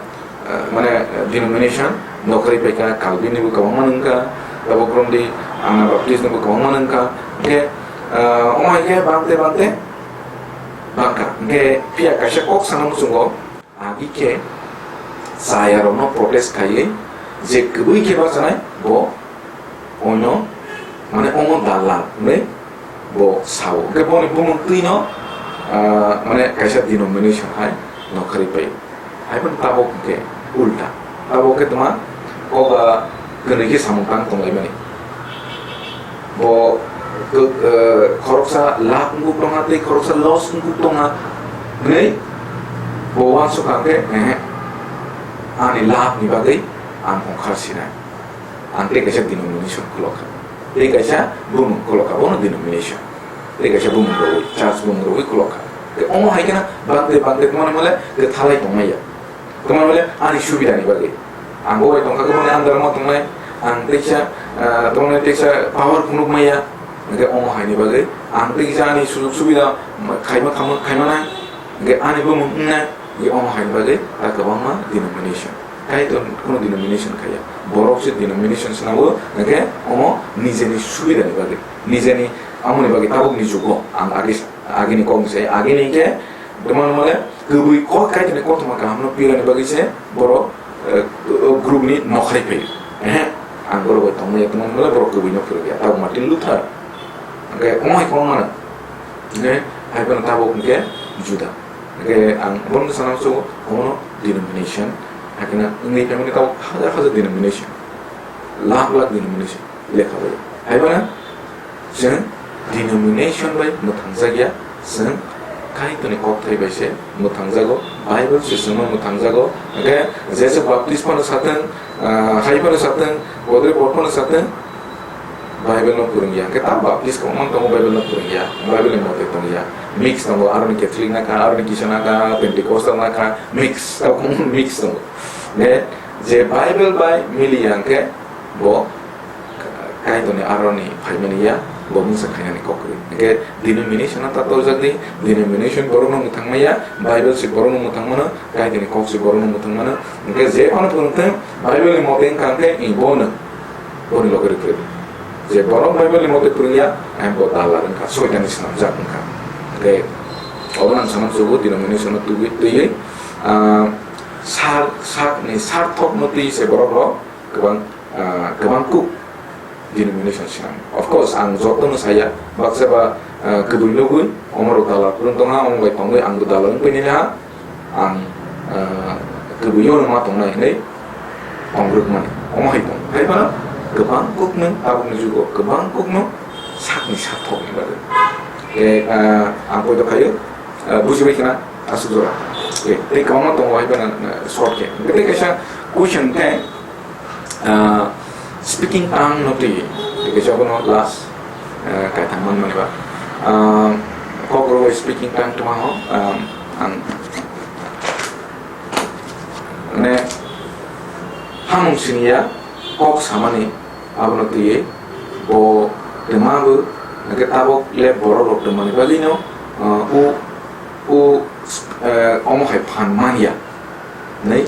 ah, mane, denomination nokharwi paikha, Calvin ni bo kwbangma wngkha, tabuk romdi Anabaptist ni bo kwbangma wngkha, hwnkhe, ah, omo hai khe bangte bangte bangkha. Hwnkhe phiya kaisa kok sana muchungo, agi khe chaya rokno protest khaiwi je kwbwi khe bachanai bo oino, mane, omo dalal hwnwi bo sao. Hwnkhe boni bumung twino, ah, mane, kaisa denomination hai nokharwi pai. Hai phano tabuk hwnkhe ulta. Tabuk khe tongma koba kwnwi khe samung tang tonglaimani. Bo kw-, eh, khoroksa labh wngkuk tongha tei khoroksa loss wngkuk tongha hwnwi bo uansukha khe, ehe, ani labh ni bagwi ang hongkhar sinai. Ang tei kaisa denomination khulokha, tei kaisa bumung khulokha, bono denomination, tei kaisa bumung rwui, church bumung rwui khulokha. Tei omo hai kheno bangtwi bangtwi tongmani mole kwthalai tongmaya. Tongmani mole ani subida ni bagwi. Ang bo bai tongkha, boni under mo tongnai, ang teisa, ah, tongmani teisa power phunuk maya. Hwnkhe omo hai ni bagwi ang teisa ani sujug subida khaima khamu-, khaimanai. Hwnkhe ani bumung wngnai. Ye omo hai bagwi ta kwbangma denomination. Kaitor kuno denomination khaiya. Borok se denomination swnamgo, hwnkhe omo nijeni subidani bagwi, nijeni amoni bagwi tabukni jugo ang age sa-, ageni kokni sai, ageni hwnkhe tongmani mole kwbwi kok Kaitorni koktwma kahamno pirani bagwi se borok, eh, groupni nokharwi phaio. Ehe, ang borok bai tongmaya tongmani mole borok kwbwino phirokya. Tabuk Martin Luther. Hwnkhe omo hai kwbangmano. Hwnkhe Hai phano tabuk hwnkhe Juda. Hwnkhe ang bono sana muchungo, omono denomination. Hakhe na wngwi phaimani tabuk hajar hajar denomination, lakh lakh denomination lekha bai. Hai phano chwng denomination bai mwthangjakya, chwng Kaitorni kokthai bai se mwthangjago, Bible se chwngno mwthangjago. Hwnkhe Jesu Baptist phano sathwng, ah, hai phano sathwng, Godre Bor phano sathwng, Bible no phrwngya. Hwnkhe ta Baptist kwbangma tongo Bible no phrwngya, Bible ni mote tongya. Mix tongo, aroni Catholic nakha, aroni kisa nakha, Pentecostal nakha, mix, tabuk mix tongo. Hwnkhe je Bible bai miliya hwnkhe bo Kaitorni aroni phaimani ya, bo mungsa khainani kok kwrwi. Hwnkhe denomination no ta torjak di, denomination borokno mwthang maya, Bible se borokno mwthang mano, Kaitorni kok se borokno mwthang mano. Hwnkhe je phano phrwngthwng, Bible ni mote wngkha hwnkhe, i bono, boni loge rwkhe. Je borok Bible ni mote phrwngya, ang bo dalal wngkha, Soitanni swnamjak wngkha. Hwnkhe obo ang sana muchungo denomination no twiwi, twiwi, ah, sak, sakni sarthok no twi se borok rok kwbang, ah, kwbang kuk denomination sinang. Of course, ang jotono saya, baksa ba, ah, kwbwi nugwi, omo rok dalal phwrwng tongha, omo bai tongwi ang bo dalal wngwi nini ha, ang, ah, kwbwi yono ma tongnai hinwi tongrwk mani. Omo hai tong. Hai phano kwbang kuk nung, tabukni jugo kwbang kuk nung sakni sathok ni bagwi. Eh, ah, ang poito khayo, ah, bujibai khna aswk jora. Eh, tei kwbangma tongo hai phano, ah, short khe. Tei kaisa question khe, Ah, speaking tongue no twi, twi kaisa bono last, ah, kaitham man mani ba. Ah, kok rw speaking tongue tuma ho, ah, ang, mane, hamung siniya kok samani abono twi bo tuma bo, hwnkhe tabok le borok rok tongmani bagwi no, ah, u, u, eh, omo hai phan manya. Nai,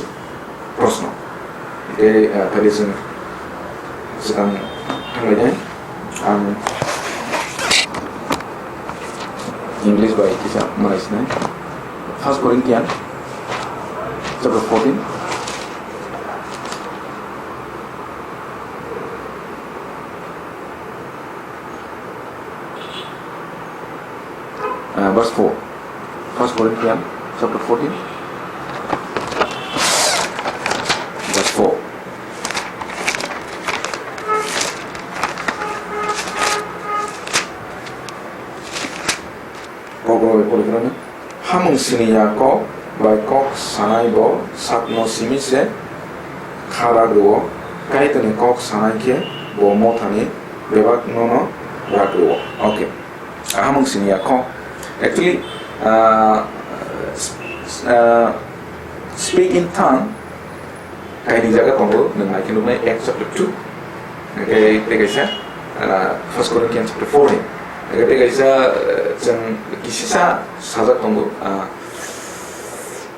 Proshno. Tei, ah, phai chwng swkang thanglainai. Ang English bai kisa malai sinai. First Corinthians chapter fourteen. Uh, verse four. First Corinthians chapter fourteen, verse four. Kok rok bai pori khoroknwi. Hamung sini ya kok bai kok sanai bo sakno simi se kha rak rwo. Kaitorni kok sanai khe bo mothani bebak nono rak rwo. Okay. Hamung sini ya kho. Actually, uh, s-, s-, uh, speak in tongue kaini jaga tongo, nwng nai khe nuknai Acts chapter two. Hwnkhe tei kaisa, uh, First Corinthians chapter fourteen. Hwnkhe tei kaisa, uh, chwng kisisa sajak tongo, uh,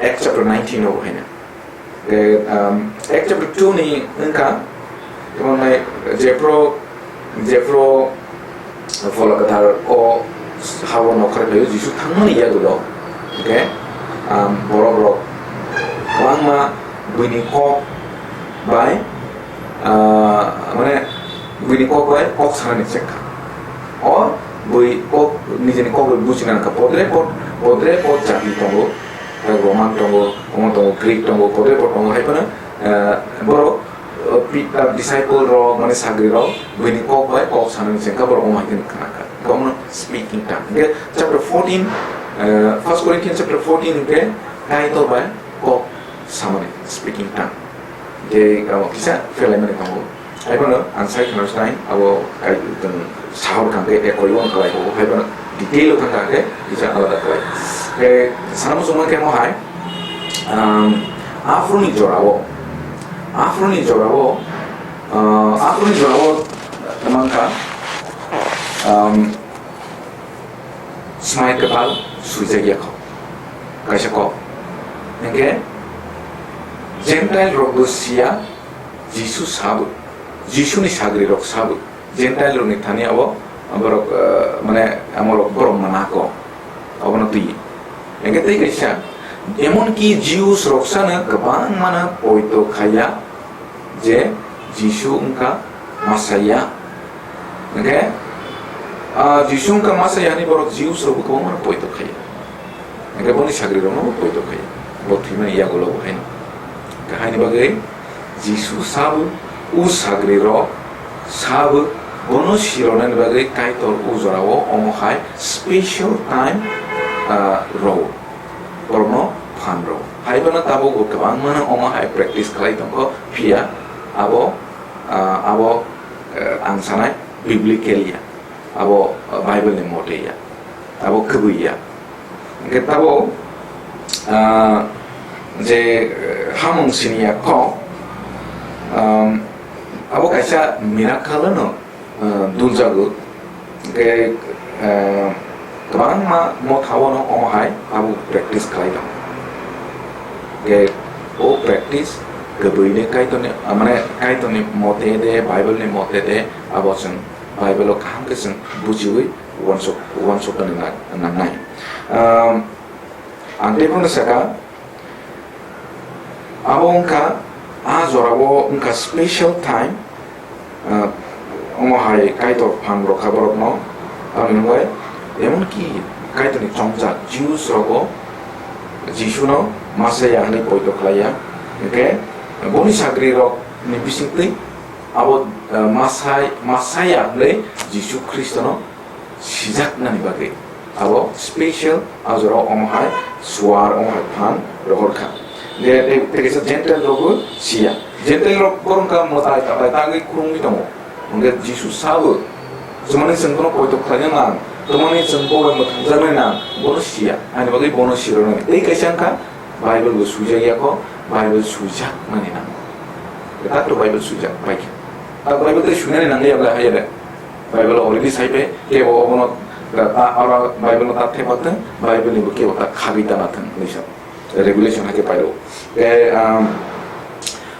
Acts chapter nineteen o haino. Tei, um, Acts chapter two ni wngkha, tei jephru, jephru Phola Kwthar o hao nokhorwi phaio, Jisu thangmani yagulo, hwnkhe, um, borok rok kwbangma buini kok bai, uh, mane, buini kok bai kok sanani chengkha. O bui kok, nijeni kok bai buchina nangkha, podre pod, podre pod jati tongo, Roman tongo, omo tongo, Greek tongo, podre pod tongo, hai phano, eh, borok, eh, pi-, eh, disciple rok, mane sagri rok, buini kok bai kok sanani chengkha, borok omo hai kheno khna kha. Omono speaking tongue. Hwnkhe chapter fourteen, eh, First Corinthians chapter fourteen hwnkhe Kaitor bai kok samani, speaking tongue. Hwnkhe abo kisa phelaimani tongo. Haiphano ang sai khna sinai, abo kai tong sahor kang khe ekoi wng kalai ko, haiphano detail o thang kha khe kisa alada kalai. Khe sana muchungma khe mo hai, um, aphuru ni jora o, aphuru ni jora o, uh, aphuru ni jora o tongmang kha, um, Smai kwtal swijak ya kho. Kaisa kok. Hwnkhe Gentile rok bo siya, Jisu sabo. Jisuni sagri rok sabo. Gentile rokni thani abo borok, eh, mane amorok borom mana ko. Abono twi. Hwnkhe tei kaisa, emonki Jews rok sano kwbang mano poito khaya, je Jisu wngkha Messiah. Hwnkhe Ah, Jisu wngkha masa yani borok Jews rokbo kwbangma poito khaio. Hingke boni sagri rokno poito khaio. Bo thwimani yagulo bo haino. Hingke haini bagwi Jisu sabo o sagri rok sabo bono sironani bagwi Kaitor o jorao omo hai special time, ah, rwo. Borokno phan rwo. Haiphano tabukbo kwbangmano omo hai practice khlai tongkho, phiya abo, ah, abo, eh, ang sanai biblical ya. Abo, ah, Bible ni mote ya. Abo kwbwi ya. Hingke tabuk, ah, je, eh, hamung sini ya kok, um, abo kaisa miracle no, ah, duljago. Hingke, ah, kwbangma motha-o no omo hai abo practice khlai tongo. Hingke o practice kwbwi ni Kaitor ni, ah, mane Kaitor ni mote de, Bible ni mote de, abo chwng Bible o kaham khe chwng bujiwi uansuk, uansuknani nang-, nangnai. Um, ang teiphano sakha, abo wngkha, a jorao wngkha special time, uh, omo hai Kaitor phan rwkha borokno, tamni hwnbai, emonki Kaitorni chongjak Jews rogo Jisuno Messiah hwnwi poito khlaiya, hwnkhe boni sagrirokni bisingtwi abo, uh, Masai-, Messiah hwnwi Jisu Khristono sijaknani bagwi abo special a jorao omo hai suar, omo hai phan rohor kha. Je tei, tei kaisa Gentile rokbo siya. Gentile rok borok wngkha mwtai tatai tangwi khulumwi tongo. Hwnkhe Jisu sabo, "Chwmani chwng bono poito khlaina nang, chwmani chwng bo bai mwthangjaknai nang, bono siya." Ani bagwi bono sirwnani. Tei kaisa wngkha Bible bo swijak ya kho, Bible swijaknani nango. Tak to Bible swijak pai khe. Tak Bible tei swinani nangya bwlai haiya de. Bible already sai pe, kebo obono, ta, ta, oro Bible no ta thepa thung, Bible ni bo kebo ta khagwi ta na thung, hinwi sa. Revelation hai khe pairo. Tei, um,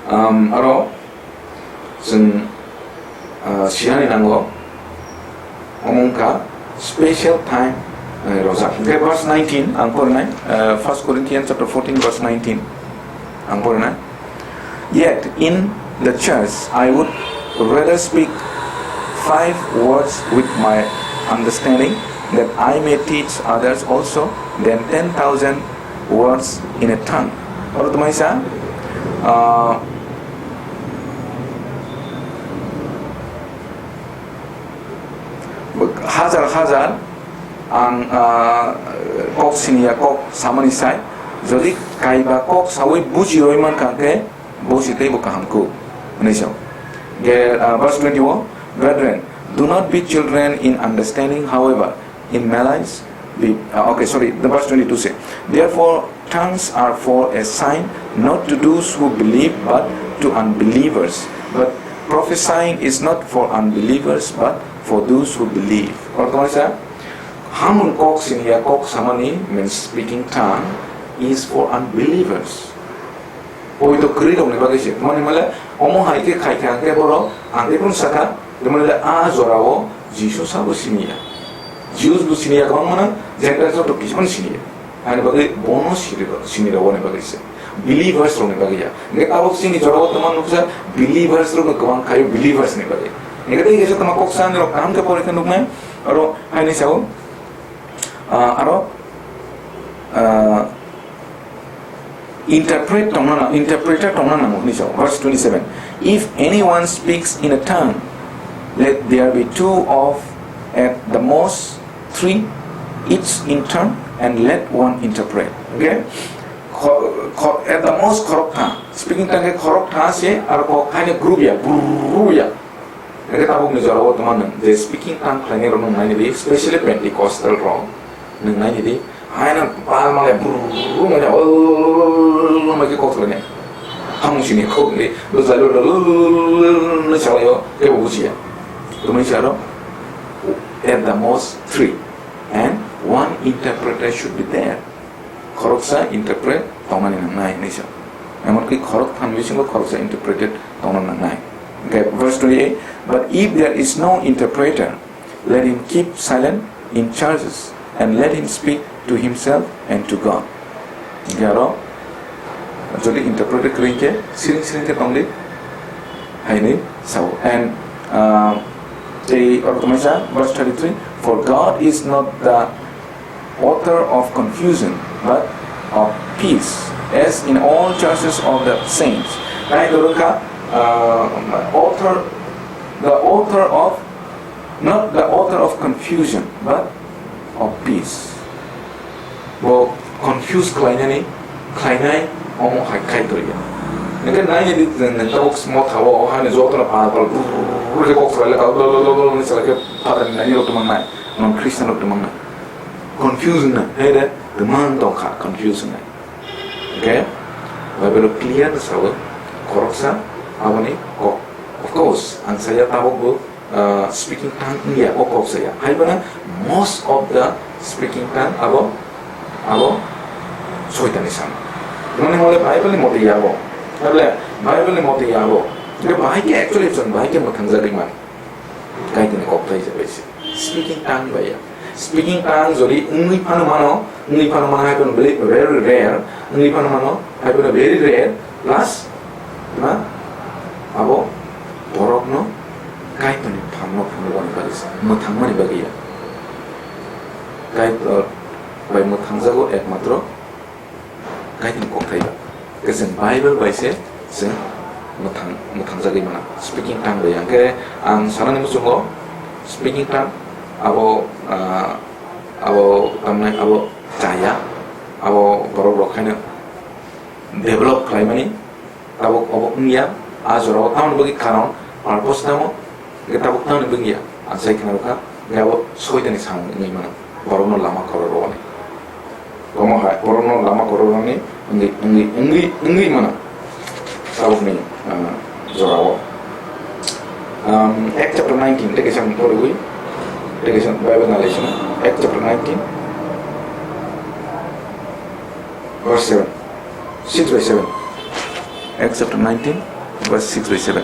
um, aro chwng, uh, sinani nango, omo wngkha special time, uh, rojak. Hwnkhe verse nineteen ang porinai, uh, First Corinthians chapter fourteen verse nineteen ang porinai. Yet in the church I would rather speak five words with my understanding, that I may teach others also, than ten thousand words in a tongue. Oro tongmani sa, ah, hajar hajar ang, ah, kok siniya kok samani sai, jodi kaiba kok sawi buji roi mankha khe, bo si teibo kaham kuk, hinwi sao. Ge, ah, verse twenty-one, "Brethren, do not be children in understanding, however, in malice be," ah, okay, sorry, the verse twenty-two say, "Therefore, tongues are for a sign, not to those who believe, but to unbelievers. But prophesying is not for unbelievers, but for those who believe." Oro tongmani sa, hamung kok siniya kok samani means speaking tongue is for unbelievers. Poito kwrwi rokni bagwi se. Mani male omo hai khe khai khe ang khe borok ang khe kunu sakha, tei mani le a jorao Jisu sabo siniya. Jews bo siniya kwbangma no, Gentiles rok to kisa phano siniya. Ani bagwi bono sini rok, sini rok ni bagwi se. Believers rokni bagwi ya. Hingke tabok chini jorao tongma nukjak believers rok kwbang khaio believers ni bagwi. Hingke tei kisa tongma kok sani rok kaham khe porikhe nuknai. Aro haini sao, ah, aro, ah, interpret tongna na, interpreter tongna nango hinwi sao. Verse twenty-seven, "If anyone speaks in a tongue, let there be two of, at the most three, each in turn, and let one interpret." Okay? Kho-, kho-, at the most khorok tha. Speaking tongue khe khorok tha se, aro kok haino group ya, brrrr ya. Hingke tabukni jorao tongma nwng je speaking tongue khlainai rok nwng naini di, specially Pentecostal rok nwng naini di, haino bal malai brrrr mai, oh, mai khe kok khlainai. Hamung sini kok ni, bo jalo lo, lo, lo, lo, lo, lo, lo, salaio, kebo bujiya. Tongmani saro, at the most three, and one interpreter should be there. Khoroksa interpret tongnani nangnai hinwi sa. Emonki khorok than bisingo khoroksa interpreted tongna nangnai. Okay, verse twenty-eight, "But if there is no interpreter, let him keep silent in churches, and let him speak to himself and to God." Hingke aro, jodi interpreter kwrwi khe, siring siring khe tongdi, haini sao. And, uh, tei oro tongmani sa, verse thirty-three, For God is not the author of confusion, but of peace, as in all churches of the saints. Nai dorkha, uh, author, the author of, not the author of confusion, but of peace. Bo confuse khlainani, khlainai, omo hai khai torya. Nengke nai ni di, neng tabuk mo thawo, o hani joto na pal pal, brrrr, kok salai le, kok lo, lo, lo, lo, ni salai ke, phatar ni nai rok tumang nai, non Christian rok tumang nai. Confuse na, he de, tumang tong kha, confuse na. Okay? Bible clear na sawo, khoroksa, aboni kok. Of course, ang saya tabuk bo, uh, speaking tongue wngya, o kok saya. Hai bana most of the speaking tongue abo, abo soitani sam. Mane hole Bible ni mote yabo. Hole Bible ni mote yabo. Hingke bahai ke actually chwng bahai ke mwthangjagwi man. Kaitini kok thai jabai se. Speaking tongue bai ya. Speaking tongue jodi wngwi phano mano, wngwi phano mano hai phano very, very rare, wngwi phano mano hai phano very rare, plus, na, abo borokno Kaitorni phanno phunukmani bagwi se, mwthangmani bagwi ya. Kaitor bai mwthangjago ekmatro Kaitorni kokthai ba. Khe chwng Bible bai se chwng mwthang, mwthangjagwi mano. Speaking tongue bai ya. Hwnkhe ang sanani muchungo speaking tongue abo, ah, abo tamni abo chaya, abo borok rok haino develop khlaimani. Tabuk obo wngya, a jorao tamoni bagwi karon, purpose tamo, hingke tabuk tamoni bagwi ya, ang sai khna rwkha, hingke abo soitani samung wngwi mano, borokno lama korok rwani. Omo hai, borokno lama korok rwani wngwi, wngwi, wngwi, wngwi mano, tabukni, ah, jorao. Um, Act chapter nineteen, tei kaisa porwi, tei kaisa Bible nalai sino, Act chapter nineteen, verse seven, six by seven. Acts chapter nineteen, verse six by seven.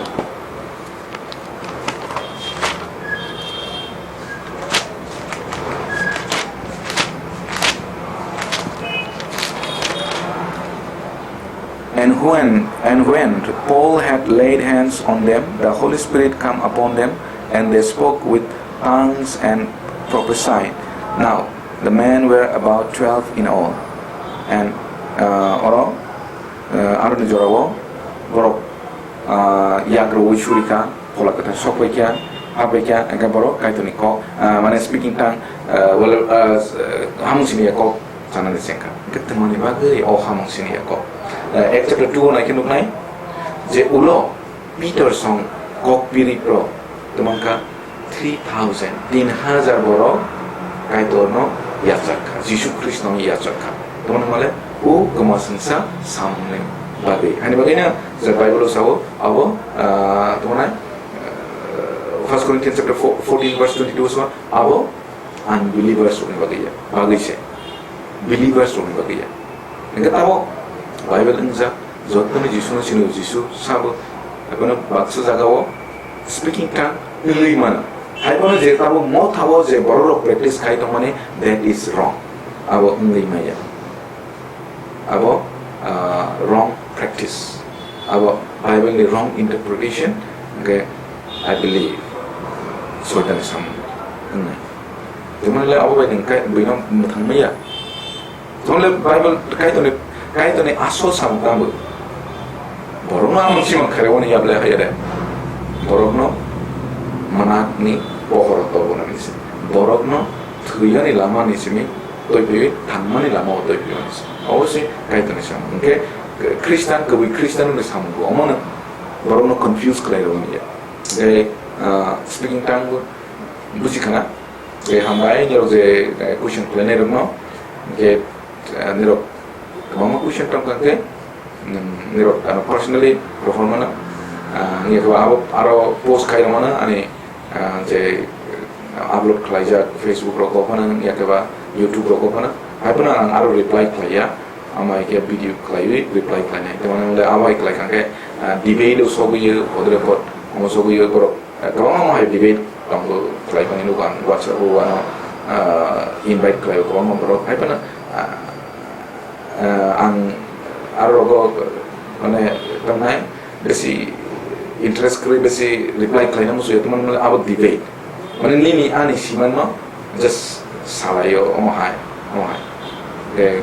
And when, and when Paul had laid hands on them, the Holy Spirit came upon them, and they spoke with tongues and prophesied. Now, the men were about twelve in all. And, uh, oro, uh, aroni jorao borok, uh, yagrwi surikha, phola kwthar sokpaikha, hapaikha, hingke borok Kaitorni kok, uh, mane speaking tongue, uh, well, uh, hamung siniya kok chanani chengkha. Hingke tongmani bagwi o hamung siniya kok. Uh, Act chapter two o naikhe nuknai je ulo Peter song kok piri pro twmangkha three thousand, tin hajar borok Kaitorno yachak kha, Jisu Khristono yachak kha. Tamoni hwnle o kwmasingsa samungni bagwi. Hani bagwino je Bible-o sao abo, ah, tamo nai, ah, First Corinthians chapter four, fourteen verse twenty-two o sao abo unbelievers rokni bagwi ya, bagwi se. Believers rokni bagwi ya. Hingke tamo Bible wngjak, jottoni Jisuno sino, Jisu sabo, ebono baksa jagao speaking tongue wngwi mano. Haibono je tamo mothao je bororok practice khai tongmani, that is wrong. Abo wngwi maya. Abo, ah, wrong practice. Abo Bible ni wrong interpretation, hingke I believe, Soitanni samung wngnai. Tamo le abo bai nwng kai, buino mwthang maya. Tamo le Bible Kaitorni, Kaitorni asol samung tamo. Borokno ang sima kharewani yable haya de. Borokno manakni pohoro tobonani se. Borokno thwiyani lamani simi toipiwi thangmani lamao toipiwi se. Obo se Kaitorni samung. Hingke Khristan, kwbwi Khristanni samung bo omono borokno confuse khlai rwmani ya. Hingke, ah, speaking tongue bo buji khna. Je hambai nirok je, eh, question khlainai rokno, je, eh, nirok kwbangma question tong kha khe, mm, nirok ano personally rohor mano, ah, nirok abo aro post khai rw mano ani, ah, je, eh, upload khlaijak Facebook rogo phano, yakhe ba YouTube rogo phano, hai phano ang aro reply khlaiya, amai khe video khlaiwi reply khlainai. Tamoni hwnle abo hai khlai kha khe, ah, debate o sogwi, odre pot omo sogwi borok Eh, kwbangma omo hai debate tongo, khlai mani nukha ang WhatsApp o ano, ah, invite khlaio kwbangma borok. Hai phano, ah, ah, ang aro rogo, mane, tamnai besi interest kwrwi, besi reply khlaina musuya, tamani mane abo debate. Mane nini ani simanno, Just salaio, omo hai, omo hai. Tei